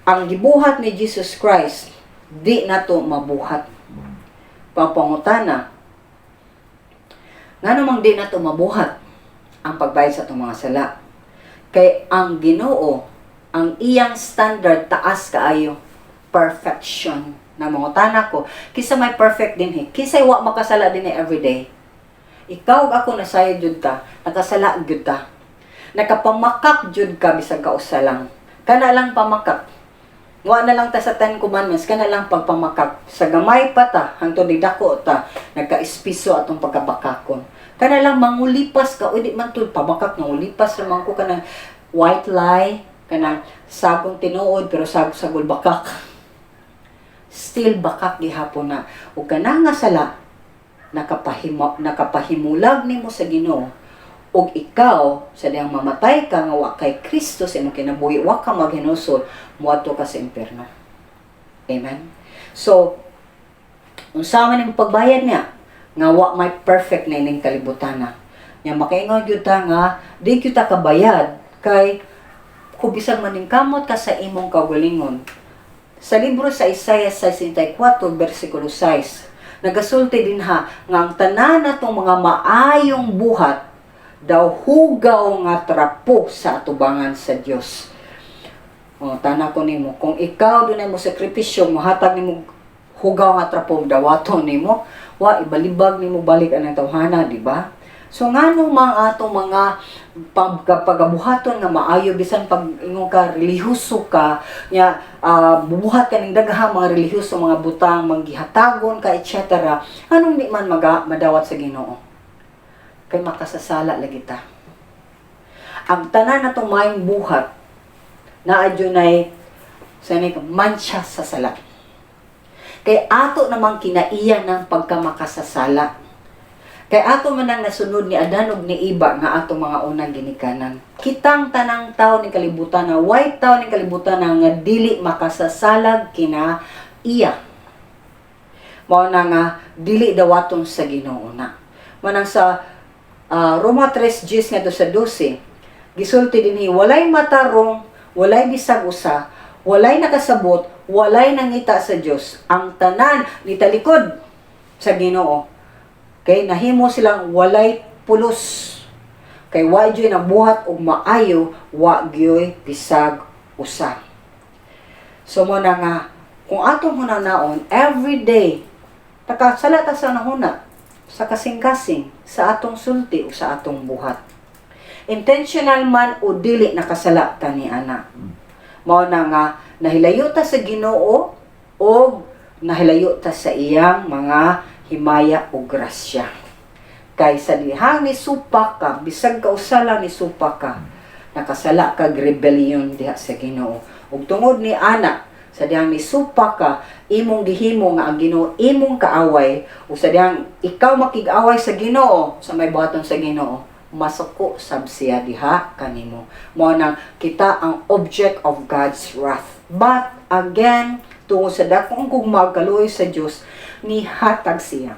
Ang gibuhat ni Jesus Christ di nato mabuhat. Pangutana, ngano mang di nato mabuhat ang pagbayad sa atong mga sala? Kay ang Ginoo, ang iyang standard taas kaayo, perfection. Na mangutana ko, kinsa may perfect dinhi? Kinsay wa makasala dinhi everyday? Ikaw ug ako, nasayod jud ta, nakasala jud ta. Nakapamakak jud ka bisag kausa lang. Kana lang pamakak. Wa na lang ta sa Ten Commandments, kana lang pagpamakak. Sa gamay pa ta, hangtod dako ta, nagka-espiso atong pagkabakakon. Kana lang mangulipas ka, uy, di man tud pamakak, nangulipas ra man ko, kanang white lie, kanang sagong tinuod pero sagol bakak. Still bakak gihapon na. Ug kana nga sala, Nakapahimulag nimo sa Ginoo ug ikaw sa dihang mamatay ka nga wa kay Kristo sa imong kinabuhi, wa ka maghinulsol, moadto ka sa impierno. Amen. So unsa man imong pagbayad niya nga wa may perfect na ining kalibutan na nya makaingon gyud ta nga di gyud ta kabayad kay kung bisag maningkamot ka sa imong kaugalingon. Sa libro sa Isaiah 64 versikulo 6, nagasulti dinha nga ang tanan natong mga maayong buhat daw hugaw nga trapo sa atubangan sa Dios. O, tana ko nimo, kung ikaw dunay mo sakripisyo, mohatag nimo hugaw nga trapo, dawaton nimo, wa ibalibag nimo balik ang tawhana, di ba? So ngano mga atong mga pagabuhaton nga maayo, bisan pag ingon ka relihiyoso ka nya, bubuhat ka ning daghang mga relihiyoso mga butang, manggihatagon ka, etc., anong di man madawat sa Ginoo? Kay makasasala lagi ta. Ang tanan natong maayong buhat naa nay sa ni mancha sa sala. Kay ato namang kinaiya ng pagkamakasasala. Kay ato man ang nasunod ni Adan ug ni Iba nga ato mga unang ginikanan. Kitang tanang tao ning kalibutan na way tao ning kalibutan na nga dili makasasalag kina iya. Mao na nga dili dawaton sa Ginoo na. Manang sa Roma 3:10 ngadto sa 12, gisulti dinhi, "Walay matarong, walay bisag usa, walay nakasabot, walay nangita sa Dios. Ang tanan nitalikod sa Ginoo. Kay nahimo silang walay pulos. Kay wa gyud buhat og maayo, wa gyoy bisag usa." So mo na nga kung atong hunahon every day, nakasala ta sa nahuna, sa kasing-kasing, sa atong sulti o sa atong buhat. Intentional man o dili, nakasala ta ni ana. Mao na nga nahilayo ta sa Ginoo o nahilayo ta sa iyang mga himaya o grasya. Kay sa dihang ni supak ka, bisag kausa lang ni supak ka, nakasala kag rebellion diha sa Ginoo. Ug tungod ni ana, sa dihang ni supak ka, imong gihimo nga ang Ginoo imong kaaway, ug sa dihang ikaw makig-away sa Ginoo, sa may buhaton sa Ginoo, masuko sab siya diha kanimo. Mao nang kita ang object of God's wrath. But again, tungod sa dakong gugma kaluoy sa Dios, nihatag siya.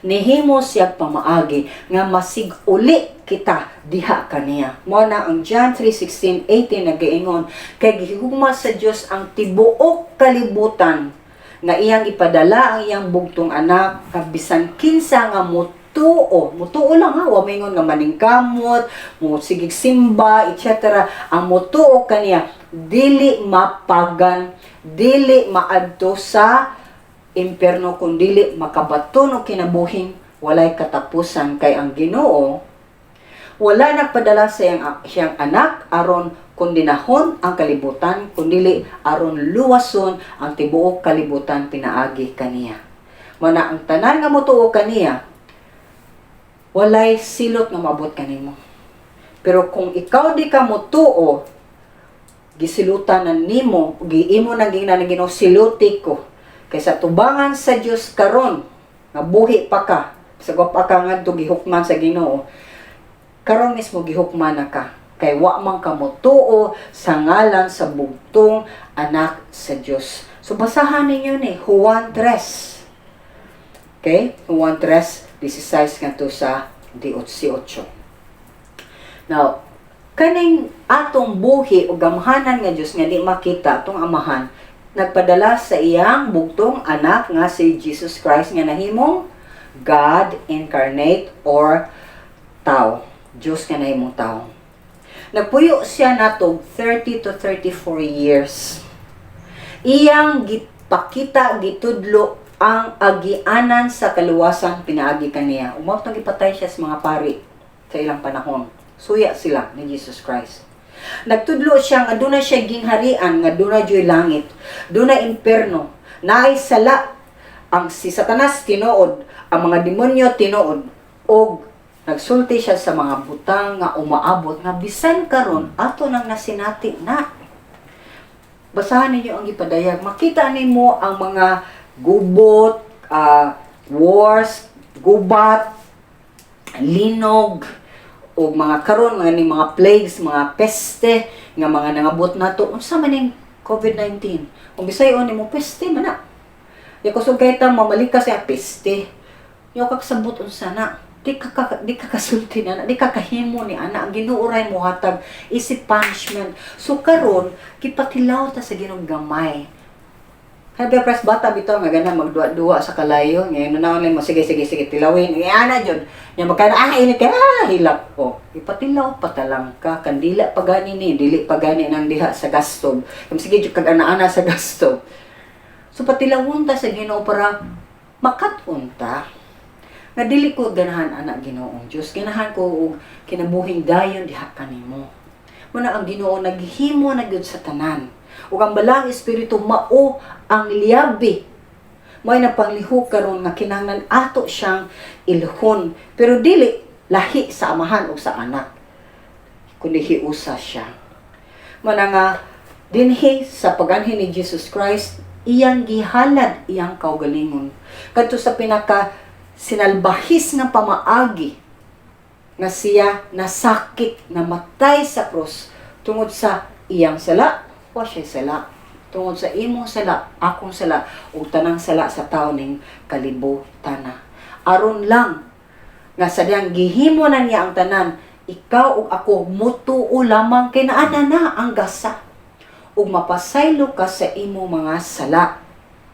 Nihimo siya pamaagi nga masig-uli kita diha kaniya. Mao na ang John 3:16, 18 nagaingon, "Kay gihugma sa Dios ang tibuok kalibutan nga iyang ipadala ang iyang bugtong anak nga bisan kinsa nga mutuo," mutuo lang ha, wa mingon nga maningkamot, mo sigig simba, etc. Ang mutuo kaniya dili mapagan, dili maadto sa impierno, kundili makabaton og kinabuhing walay katapusan, kay ang Ginoo wala nagpadala sa iyang anak aron kondinahon ang kalibutan, kundili aron luwason ang tibuok kalibutan pinaagi kaniya. Mana ang tanan nga motuo kaniya, walay silot nga maabot kanimo. Pero kung ikaw di ka motuo, gisilutan na nimo, giimo nang gingnan ng Ginoo, "Siluti ko." Kay sa tubangan sa Dios karon nga buhi pa ka, sa pa ka ngadto gihukman sa Ginoo, karon mismo gihukman na ka. Kay wa man ka motuo sa ngalan sa bugtong anak sa Dios. So basahan ninyo ni Juan 3. Okay? Juan 3, 16 ngadto sa 18. Now, kaning atong buhi o gamhanan nga Dios nga di makita, atong Amahan, nagpadala sa iyang bugtong anak nga si Jesus Christ nga nahimong God incarnate or tao. Dios nga nahimong tao. Nagpuyo siya natog 30 to 34 years. Iyang gipakita, gitudlo ang agianan sa kaluwasan pinaagi kaniya. Umabot gipatay siya sa mga pari sa ilang panahon. Suya sila ni Jesus Christ. Nagtudlo siya nga duna siya gingharian, nga duna dyo'y langit, duna imperno, naay sala, ang si Satanas tinuod, ang mga demonyo tinuod, og nagsulti siya sa mga butang nga umaabot nga bisan karon ato nang nasinati na. Basahan ninyo ang gipadayag. Makita nimo ang mga gubot, wars, Gubat, linog, o mga karon mga ning mga plagues, mga peste nga mga nangabot nato. Unsa man ning COVID-19? Kung bisayon nimo, peste man na. Ya kusog kay ta mamalikas sa peste. Yo kasabot unsa na. Di ka kasulti na, di ka kahimo ni ana. Ang Ginoo ray mohatag isip punishment. So karon gipatilaw ta sa Ginoo gamay. Kaya ba pres bata bitaw nga gana magduwa-duwa sa kalayo, ngayon na mo, "Sige, sige, sige, tilawin." Ana jud. Nya magkana, "Ah, init ka, ah, hilak." Oh, ipatilaw patalang ka, kandila pa gani ni, dili pa gani nang diha sa gas stove. Sige jud kag ana-ana sa gas stove. So patilawon ta sa Ginoo para makat-on ta. Nga dili ko ganahan ana, Ginoong Dios. Ganahan ko og kinabuhing dayon diha kanimo. Muna ang Ginoo naghimo na gyud sa tanan. Ug ang Balaang Espiritu mao ang liyabi. Mao na panglihok karon nga kinahanglan ato siyang ilhon. Pero dili lahi sa Amahan o sa Anak, kundi hiusa siya. Mana nga dinhi sa paganhi ni Jesus Christ, iyang gihalad iyang kaugalingon. Kadto sa pinaka sinalbahis nga pamaagi nga siya nasakit, namatay sa krus tungod sa iyang sala, wa siya sala. Tungod sa imong sala, akong sala, ug tanang sala sa tao ning kalibutan. Aron lang nga sa diyang gihimo na niya ang tanan, ikaw ug ako mutuo lamang kay naana na ang gasa. Ug mapasaylo ka sa imong mga sala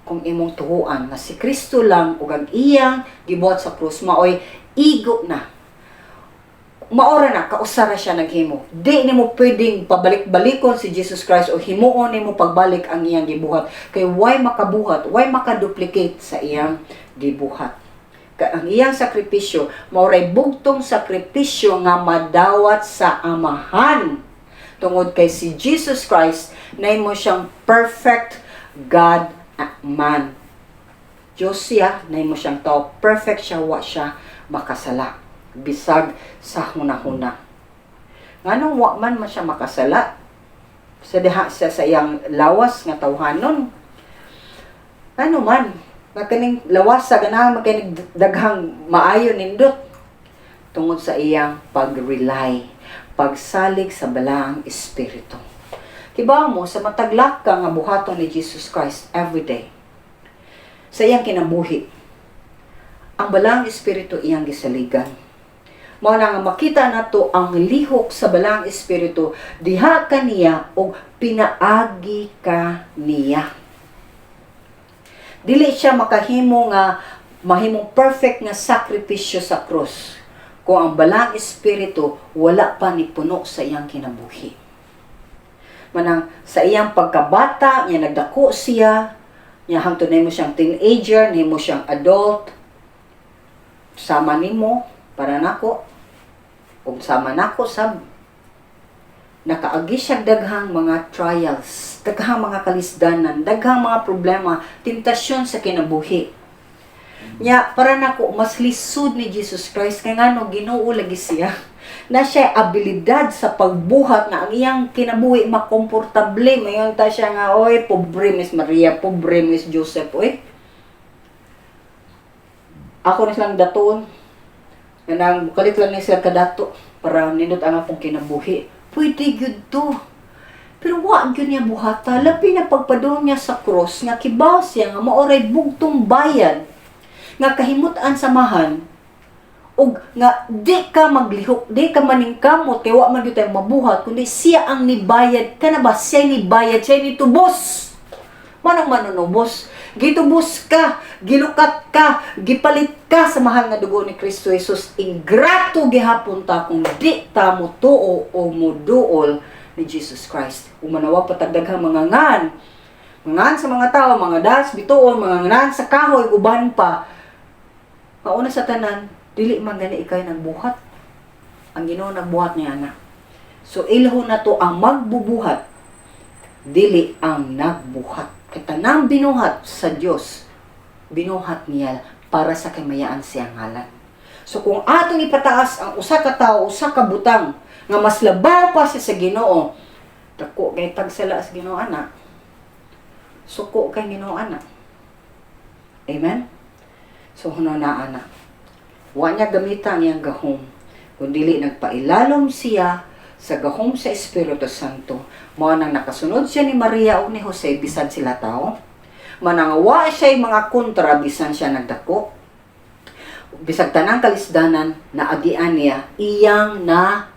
kung imong tuhuan nga si Kristo lang ug ang iyang gibuhat sa krus maoy igo na, maora na, kausara siya naghimo. Di nimo pwedeng pabalik-balikon si Jesus Christ o himuon nimo pagbalik ang iyang gibuhat. Kay why makabuhat, why makaduplicate sa iyang gibuhat. Kay ang iyang sakripisyo, maoray bugtong sakripisyo nga madawat sa Amahan. Tungod kay si Jesus Christ, nahimo siyang perfect God man. Diyos siya, nahimo siyang tao, perfect siya, wa siya makasala bisag sa hunahuna. Nganong wa man man siya makasala sa diha siya sa iyang lawas nga tawhanon? Ano man, nga kaning lawas sa ganahan makinig daghang maayo nindot tungod sa iyang pag-rely, pagsalig sa Balaang Espiritu. Kibaw mo sa mataglak ka nga buhaton ni Jesus Christ every day sa iyang kinabuhi, ang Balaang Espiritu iyang gisaligan. Mao na nga makita nato ang lihok sa Balaang Espiritu diha kaniya og pinaagi ka niya. Dili siya makahimo nga mahimong perfect nga sakripisyo sa krus kung ang Balaang Espiritu wala pa ni puno sa iyang kinabuhi. Manang sa iyang pagkabata, niya nagdako siya, niya hangtod nahimo siyang teenager, nahimo siyang adult, sama nimo para nako ug sama nako sab, nakaagi siya daghang mga trials, daghang mga kalisdanan, daghang mga problema, tentasyon sa kinabuhi. Nya para nako mas lisod ni Jesus Christ kay ngano Ginoo lagi siya. Na siya abilidad sa pagbuhat nga ang iyang kinabuhi makomportable. Mayon ta siya nga, "Oy, pobre Miss Maria, pobre Miss Joseph, oy. Ako na silang datuon. Kanang kalit lang ni sila kadato para nindot ang akong kinabuhi." Pwede gyud to. Pero wa gyud niya buhata. Labi na pagpadung niya sa cross nga kibaw siya nga maoray bugtong bayad nga kahimut-an sa Amahan ug nga di ka maglihok, di ka maningkamot kay wa man gyud tayo mabuhat kundi siya ang nibayad kana ba, siya nibayad, siya nitubos. Manang manunubos. Gitubos ka, gilukat ka, gipalit ka sa mahal nga dugo ni Kristo Jesus. Ingrato gihapon ta kung di ta motuo o moduol ni Jesus Christ. Umanawag patagdaghang mga ngan. Mga ngan sa mga tao, mga das, bituon, mga ngan sa kahoy, uban pa. Mauna sa tanan, dili man gani ikay nagbuhat. Ang Ginoo nagbuhat niya na. So ilho na to ang magbubuhat, dili ang nagbuhat. Kay tanang binuhat sa Dios, binuhat niya para sa kamayaan siyang ngalan. So kung atong ipataas ang usa ka tawo, usa ka butang nga mas labaw pa siya sa Ginoo, dako kay tagsala sa Ginoo ana. Suko kay Ginoo ana. Amen. So hunahunaa na. Wa niya gamita ang iyang gahom, kundili nagpailalom siya sa gahom sa Espiritu Santo. Mao nang nakasunod siya ni Maria ug ni Jose bisan sila tao. Manangawa siya mga kontra bisan siya nagdako. Bisag tanang kalisdanan na agian niya, iyang na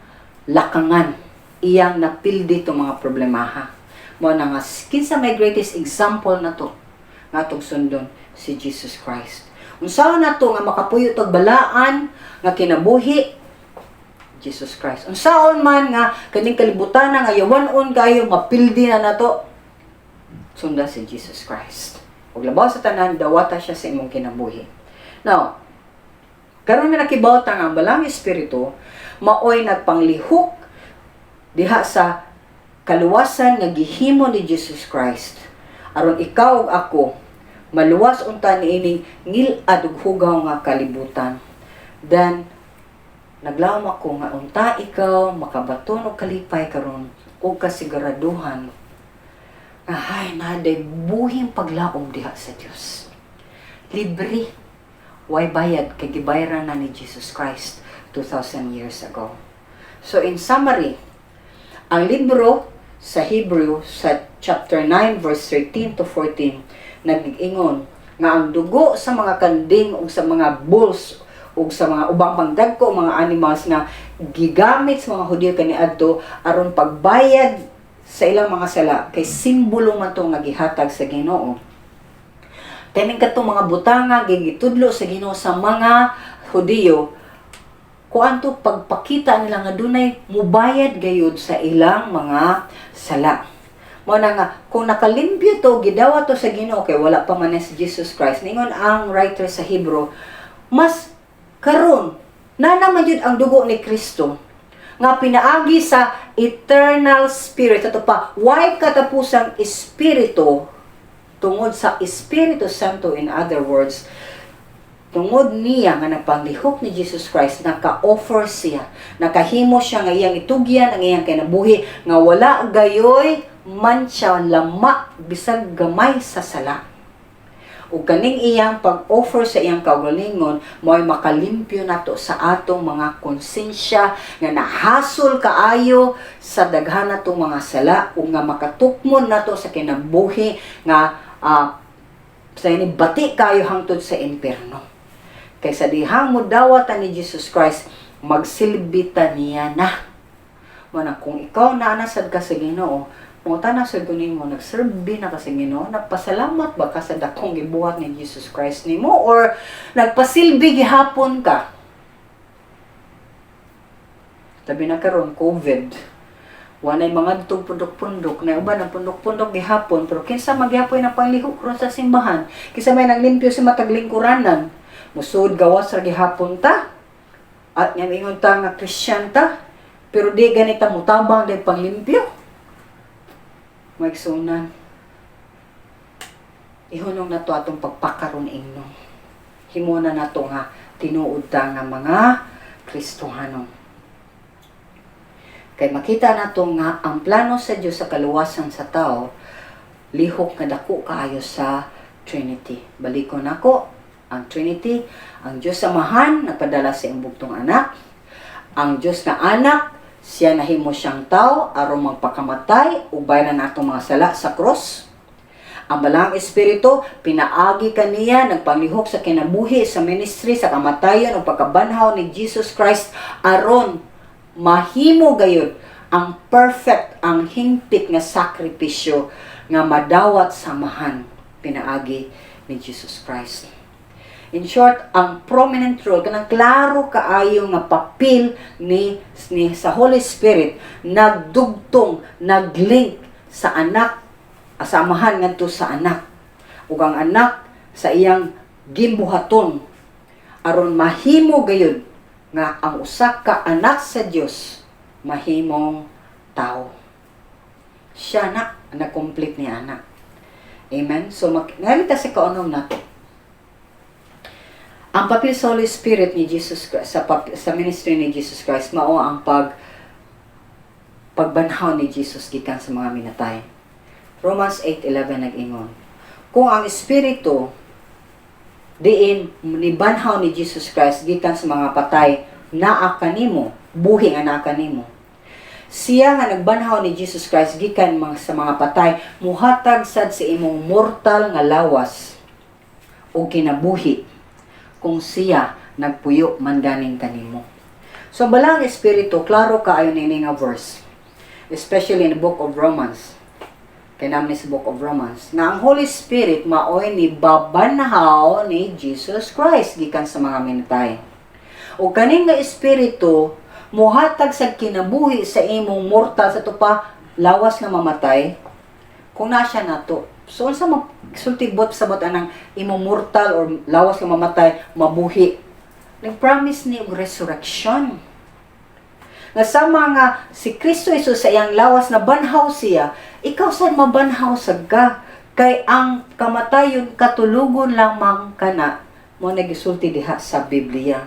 lakangan, iyang napildi itong mga problemaha. Mao na nga kinsa may greatest example na to nga atong sundon? Si Jesus Christ. Unsaon na to nga makapuyo tog balaan nga kinabuhi? Jesus Christ. Unsaon man nga kaning kalibutan nga yawan-on kayo, mapildi na nato? Sunda si Jesus Christ. Ug labaw sa tanan, dawata siya sa imong kinabuhi. Now, karon nga nakibaw ta nga ang Balaang Espiritu maoy nagpanglihok diha sa kaluwasan nga gihimo ni Jesus Christ aron ikaw ug ako maluwas unta niining ngil-ad ug hugaw nga kalibutan. Then naglawom ako nga unta ikaw makabaton og kalipay karon ug kasiguraduhan nga hay naday buhing paglaom diha sa Dios. Libre. Way bayad kay gibayaran na ni Jesus Christ 2,000 years ago. So in summary, ang libro sa Hebrew sa chapter 9 verse 13 to 14 nag-ingon nga ang dugo sa mga kanding ug sa mga bulls ug sa mga ubang pangdagko mga animals nga gigamit sa mga Hudyo kaniadto aron pagbayad sa ilang mga sala, kay simbolo man to nga gihatag sa Ginoo. Kaning katong mga butanga gitudlo sa Ginoo sa mga Hudiyo, kuan to, pagpakita nila nga dunay mubayad gayud sa ilang mga sala. Mao na nga kung nakalimpyo to, gidawa to sa Ginoo kay wala pa man si Jesus Christ. Ningon ang writer sa Hebrew, mas karon na naman yun ang dugo ni Kristo nga pinaagi sa eternal spirit. Ato pa, why katapusang espiritu? Tungod sa Espiritu Santo. In other words, tungod niya nga nagpanglihok ni Jesus Christ, naka-offer siya, nakahimo siya nga iyang itugyan ang iyang kinabuhi nga wala gayoy mantsa, lama bisag gamay sa sala. Ug kaning iyang pag-offer sa iyang kaugalingon mo'y makalimpyo nato sa atong mga konsensya nga nahasol kaayo sa daghan natong mga sala ug nga makatukmon nato sa kinabuhi nga sa ini bati kayo hangtod sa impierno. Kay sa dihang mo dawatan ni Jesus Christ, magsilbi ta niya na. Mao na kung ikaw naa sad ka sa Ginoo, mangutana sad ko nimo, nagserbi na ka sa Ginoo? Nagpasalamat ba ka sa dakong gibuhat ni Jesus Christ nimo or nagpasilbi gihapon ka? Labi na karon COVID. Walay mga tug pundok-pundok na uban ang pundok-pundok gihapon, pero kinsa magihapon na panglihok ron sa simbahan? Kinsa may nanglimpyo sa matag lingkuranan? Musud gawas ra gihapon ta. At nga ingon ta nga Christian ta, pero di ganita mutabang dahil panglimpyo. Maigsunan, ihunong na to atong pagpakaron ingno. Himo na nato nga tinuod ta nga mga Kristohanon. Kay makita nato nga ang plano sa Dios sa kaluwasan sa tao lihok nga dako kaayo sa Trinity. Balikon nako ang Trinity: ang Dios Amahan nagpadala sa iyang bugtong anak. Ang Dios nga anak, siya nahimo siyang tao aron magpakamatay ug bayaran natong mga sala sa cross. Ang Balaang Espiritu, pinaagi kaniya, nagpanglihok sa kinabuhi, sa ministry, sa kamatayon ug pagkabanhaw ni Jesus Christ aron mahimo gayud ang perfect, ang hingpit nga sakripisyo nga madawat sa Amahan pinaagi ni Jesus Christ. In short, ang prominent role, kanang klaro kaayo nga papel ni sa Holy Spirit, nagdugtong, naglink sa anak, sa Amahan ngadto sa anak. Ug ang anak sa iyang gimbuhaton aron mahimo gayud nga ang usa ka anak sa Dios mahimong tao. Siya na na-complete ni anak. Amen. So ngalita sa kaunom nato. Ang papel sa Holy Spirit ni Jesus Christ sa ministry ni Jesus Christ mao ang pagbanhaw ni Jesus gikan sa mga minatay. Romans 8:11 nag-ingon, kung ang espiritu Diin nibanhaw ni Jesus Christ gikan sa mga patay, naa kanimo, buhi nga naa kanimo. Siya nga nagbanhaw ni Jesus Christ gikan sa mga patay, muhatag sad sa imong mortal nga lawas o kinabuhi kung siya nagpuyo man ganing kanimo. So ang Balaang Espiritu, klaro kaayo nini nga verse. Especially in the Book of Romans. Kay naman sa Book of Romans, nga ang Holy Spirit maoy ni babanhaw ni Jesus Christ gikan sa mga minatay. O kaning nga Espiritu muhatag sa kinabuhi sa imong mortal sa tupa lawas nga mamatay kung na siya nato. So unsa sultibot sabot anang imong mortal or lawas nga mamatay mabuhi? Nag-promise ni og resurrection. Nga sama nga si Kristo Jesus sa iyang lawas na banhaw siya, ikaw sad mabanhaw sad ka. Kay ang kamatayon katulugon lamang kana mo, nagisulti diha sa Biblia.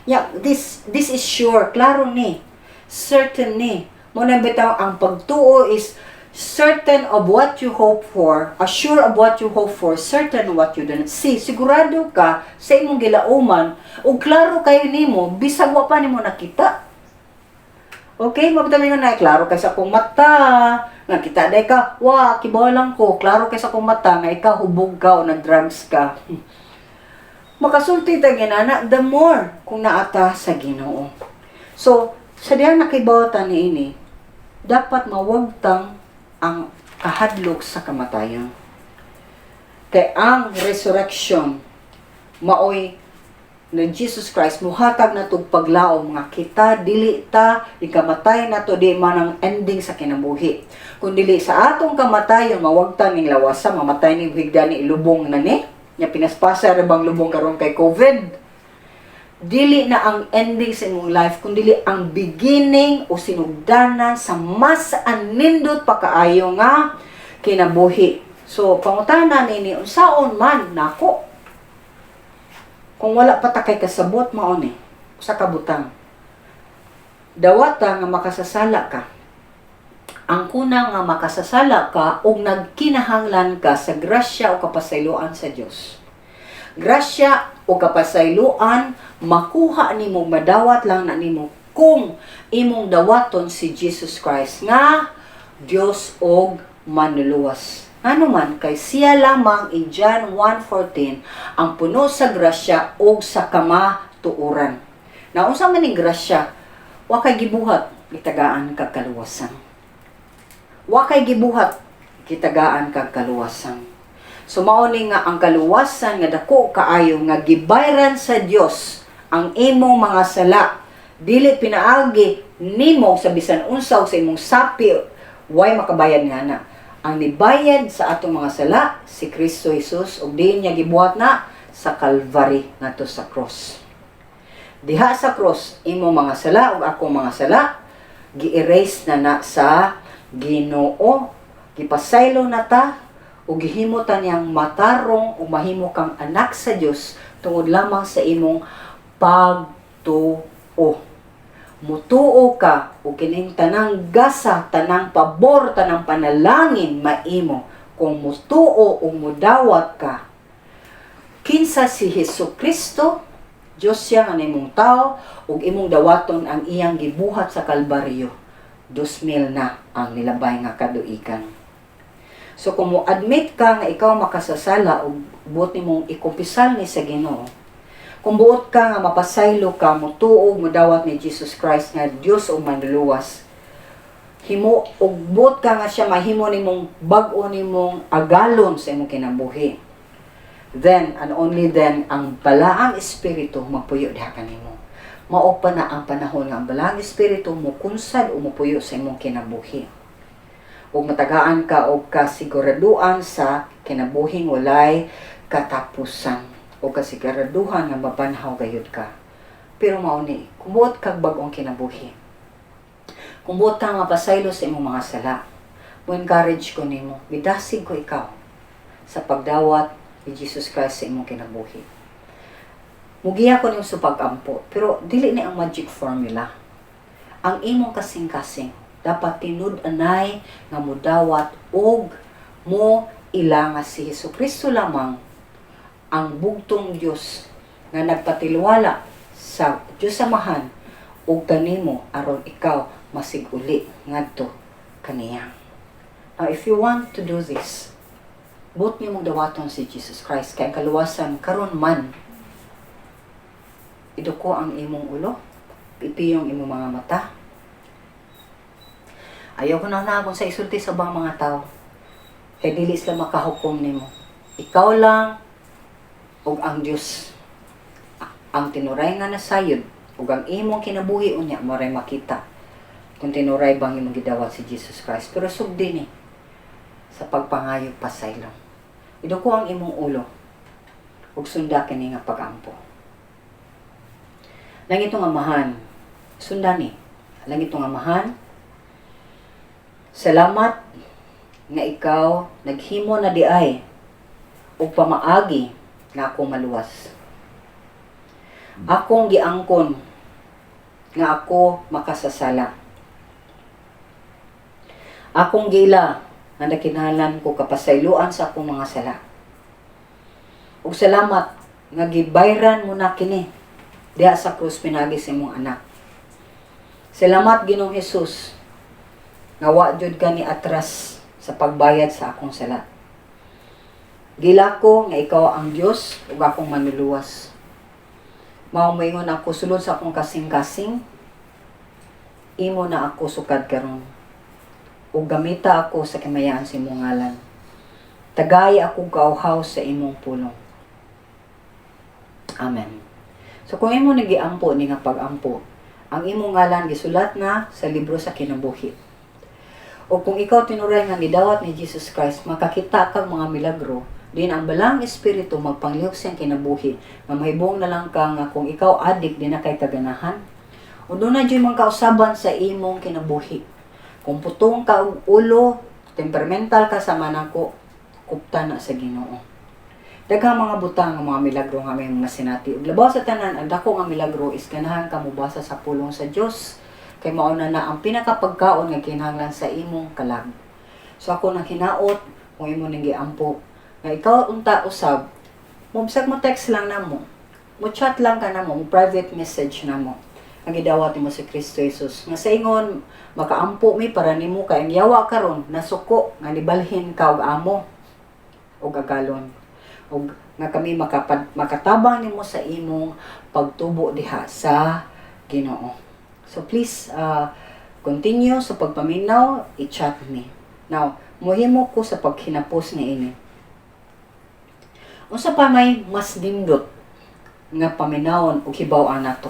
Yeah, this is sure, klaro ni. Certain ni. Mo na bitaw ang pagtuo is certain of what you hope for, assure of what you hope for, certain of what you do not see. Sigurado ka sa imong gilauman ug klaro kayo nimo bisag wa pa nimo nakita. Okay, mabitaw nga na klaro kay sa akong mata, nga kita day ka, wa kibaw lang ko, klaro kay sa akong mata nga ikaw hubog ka o nag-drugs ka. Makasulti ta ginana, the more kung naata sa Ginoo. So, sa diyang nakibaw ta niini, dapat mawagtang ang kahadlok sa kamatayon. Kay ang resurrection maoy na Jesus Christ muhatag na tug paglaom nga kita dili ta ikamatay na to, di man ang ending sa kinabuhi. Kung dili sa atong kamatayon mawagtang ning lawasa, mamatay ni higda ni, ilubong na ni. Nya pinaspasa ra bang lubong karon kay COVID. Dili na ang ending sa imong life kun dili ang beginning o sinugdanan sa mas anindot pa kaayo nga kinabuhi. So pangutana nini, unsaon man nako? Kung wala pa ta kay kasabot, mao ni sa kabutang. Dawata nga makasasala ka. Ang kunang nga makasasala ka ug nagkinahanglan ka sa grasya o kapasayloan sa Dios. Grasya o kapasayloan makuha nimo, madawat lang na nimo kung imong dawaton si Jesus Christ nga Dios og Manluluwas. Ano man, kay siya lamang in John 1:14 ang puno sa grasya o sa kamatuoran. Na unsa man ning grasya? Wa kay gibuhat, gitagaan kag kaluwasan. Wa kay gibuhat, gitagaan kag kaluwasan. So mao ni nga ang kaluwasan nga dako kaayo nga gibayran sa Dios ang imong mga sala, dili pinaagi nimo sa bisan unsa o sa imong sapi, way makabayad nga na. Ang nibayad sa atong mga sala si Kristo Jesus, ug diin niya gibuhat na sa Calvary ngadto sa cross. Diha sa cross, imong mga sala ug akong mga sala gi-erase na na sa Ginoo, gipasaylo na ta ug gihimo ta niyang matarong ug mahimo kang anak sa Dios tungod lamang sa imong pagtuo. Mutuo ka ug kining tanang gasa, tanang pabor, tanang panalangin maimo kung mutuo ug mudawat ka kinsa si Hesus Kristo, Dios siya nga nimong tao, ug imong dawaton ang iyang gibuhat sa Kalbaryo. 2000 na ang nilabay nga kaduigan. So kung mo admit ka nga ikaw makasasala ug buot nimong ikumpisal ni sa Ginoo, kung buot ka nga mapasaylo ka, mutuo, mudawat ni Jesus Christ nga Dios ug Manluluwas, himo ug buot ka nga siya mahimo nimong bag-o nimong agalon sa imong kinabuhi, then and only then ang Balaang Espiritu magpuyo diha kanimo. Mao pa na ang panahon nga ang Balaang Espiritu mukunsad o mupuyo sa imong kinabuhi ug matagaan ka og kasiguraduan sa kinabuhing walay katapusan o kasiguraduhan nga mabanhaw gayud ka. Pero mao ni, kung buot kag bag-ong kinabuhi, kung buot ka nga pasaylo sa imong mga sala, mo encourage ko nimo, midasig ko ikaw sa pagdawat ni Jesus Christ sa imong kinabuhi. Mugiya ko nimo sa pag-ampo, pero dili ni ang magic formula. Ang imong kasing-kasing dapat tinud-anay nga mudawat og mo ila nga si Hesus Kristo lamang. Ang bugtong Dios nga nagpatilwala sa Dios Amahan ug kanimo aron ikaw masiguli ngadto kaniya. Now, if you want to do this, buot nimong dawaton si Jesus Christ kay ang kaluwasan karon man. Iduko ang imong ulo, ipiyong imong mga mata. Ayaw ko na kung sa isulti sa ubang mga tao. Kay dili sila makahukom nimo. Ikaw lang ug ang Dios. Ang tinuray nga nasayod ug ang imong kinabuhi unya mo ray makita kung tinuray bang imong gidawat si Jesus Christ. Pero sugdi ni sa pagpangayo pasaylo. Iduko ang imong ulo ug sunda kini nga pagampo. Langitnong Amahan, sunda ni. Langitnong Amahan, salamat nga ikaw naghimo na diay og pamaagi nga ako maluwas. Akong giangkon nga ako makasasala. Akong giila nga nakinahanglan ko kapasayloan sa akong mga sala. Ug salamat nga gibayran mo na kini diha sa krus pinaagi sa imong anak. Salamat, Ginoong Hesus, nga wa jud ka ni atras sa pagbayad sa akong sala. Giila ko nga ikaw ang Dios ug akong manluluwas. Mao moingon ako sulod sa akong kasing-kasing, imo na ako sukad karon. Ug gamita ako sa kimayaan sa imong ngalan. Tagay ako kauhaw sa imong pulong. Amen. So kung imo nagiampo ni nga pag-ampo, ang imong ngalan gisulat na sa libro sa kinabuhi. O kung ikaw tinuray nga gidawat ni Jesus Christ, makakita kag mga milagro, din ang Balaang Espiritu magpanglihok sa iyang kinabuhi, nga mahibong na lang ka nga kung ikaw adik, di na kay kaganahan. O duna jud mga kausaban sa imong kinabuhi. Kung putong ka og ulo, temperamental ka sama nako, kupta na sa Ginoo. Daghang mga butang nga mga milagro nga may masinati. Ug labaw sa tanan, ang dako nga milagro is ganahan ka mobasa sa pulong sa Dios. Kay mao na na ang pinakapagkaon nga kinahanglan sa imong kalag. So ako nang hinaot kung imo ning giampo nga ikaw unta usab mo bisag mo text lang namo. Mo chat lang ka namo, mo private message namo. Ang gidawat nimo si Kristo Jesus. Nga sa ingon makaampo mi para nimo kay ang yawa karon nasuko nga nibalhin ka og amo og agalon ug nga kami makatabang nimo sa imong pagtubo diha sa Ginoo. So please continue sa pagpaminaw, i-chat me. Now, muhimo ko sa paghinapos ni ini. Unsa pa may mas nindot nga paminawon ug hibaw-an nato?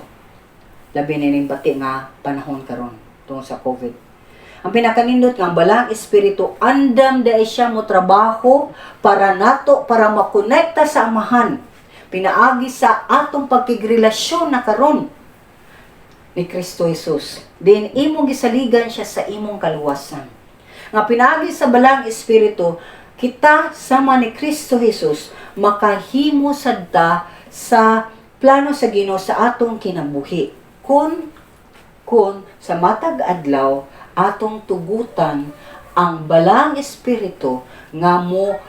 Labi na ning bati nga panahon karon tungod sa COVID. Ang pinakanindot nga ang Balaang Espiritu andam diay siya mo trabaho para nato para makonekta sa Amahan. Pinaagi sa atong pagkigrelasyon na karon ni Kristo Jesus. Din imong gisaligan siya sa imong kaluwasan. Nga pinaagi sa Balaang Espiritu, kita sama ni Kristo Jesus makahimo sadta sa plano sa Ginoo sa atong kinabuhi. Kung sa matag adlaw atong tugutan ang Balaang Espiritu nga mo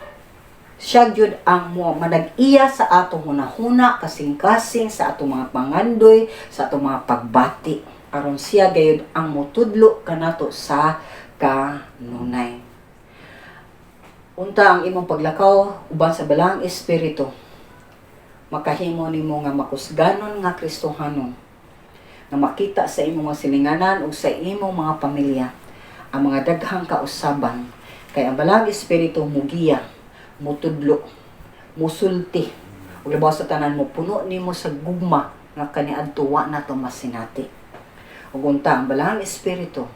siya gyud ang mo manag-iya sa atong hunahuna, kasing-kasing, sa atong mga pangandoy, sa atong mga pagbati aron siya gayud ang motudlo kanato sa kanunay. Unta ang imong paglakaw uban sa Balaang Espiritu makahimo nimo nga makusganon nga Kristohanon nga makita sa imong mga silinganan ug sa imong mga pamilya ang mga daghang kausaban kay ang Balaang Espiritu mugiya, mutudlo, musulti ug labaw sa tanan mo puno nimo sa gugma nga kaniadto wa nato masinati. Ug unta ang Balaang Espiritu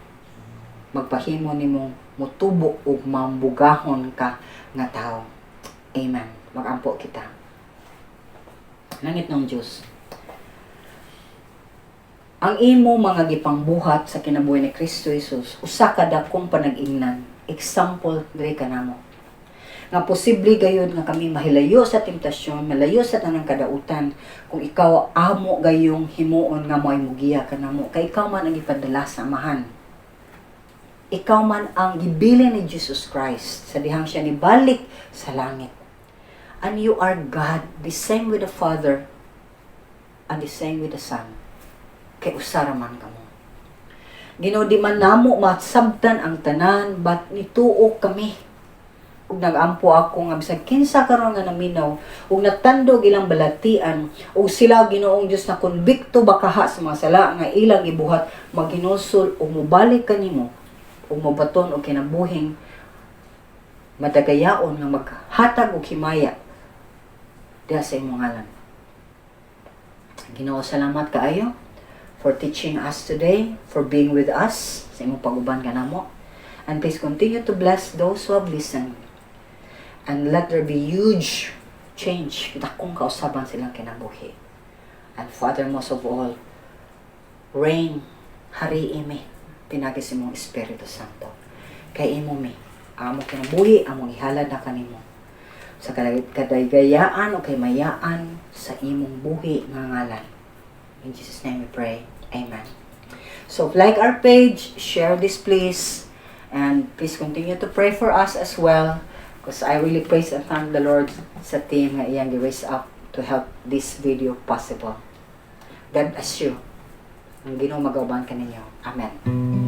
magpahimo nimong mutubo ug mambugahon ka nga tawo. Amen. Magampo kita. Langitnong Diyos, ang imo mga gipangbuhat sa kinabuhi ni Kristo Jesus, usa ka dakong panag-ingnan, example diri kanamo. Nga posible gayud nga kami mahilayo sa temptasyon, malayo sa tanang kadautan, kung ikaw amo gayong himuon nga mo'y mugiya kanamo, kay ikaw man ang gipadala sa Amahan. Ikaw man ang gibilin ni Jesus Christ sa dihang siya nibalik sa langit. And you are God, the same with the Father and the same with the Son. Kay usa ra man kamo. Ginoo, di man namo masabtan ang tanan, but nituo kami. Ug nagampo ako nga bisag kinsa karon nga naminaw ug natandog ilang balatian ug sila, Ginoong Dios, na konbikto bakaha sa mga sala nga ilang gibuhat, maghinulsol ug mobalik kanimo ug mobaton og kinabuhing madagayaon nga maghatag og himaya diha sa imong ngalan. Ginoo, salamat kaayo for teaching us today, for being with us sa imong pag-uban kanamo. And please continue to bless those who have listened. And let there be huge change. Dakong kausaban silang kinabuhi. And Father, most of all, reign, hari mi, pinaagi sa imong Espiritu Santo. Kay imo mi, among kinabuhi, among ihalad na kanimo. Sa kadagayaan o kahimayaan sa imong buhi nga ngalan. In Jesus' name we pray. Amen. So, like our page, share this, please, and please continue to pray for us as well because I really praise and thank the Lord sa team nga iyang raise up to help this video possible. God bless you. Ang Ginoo magauban kaninyo. Amen.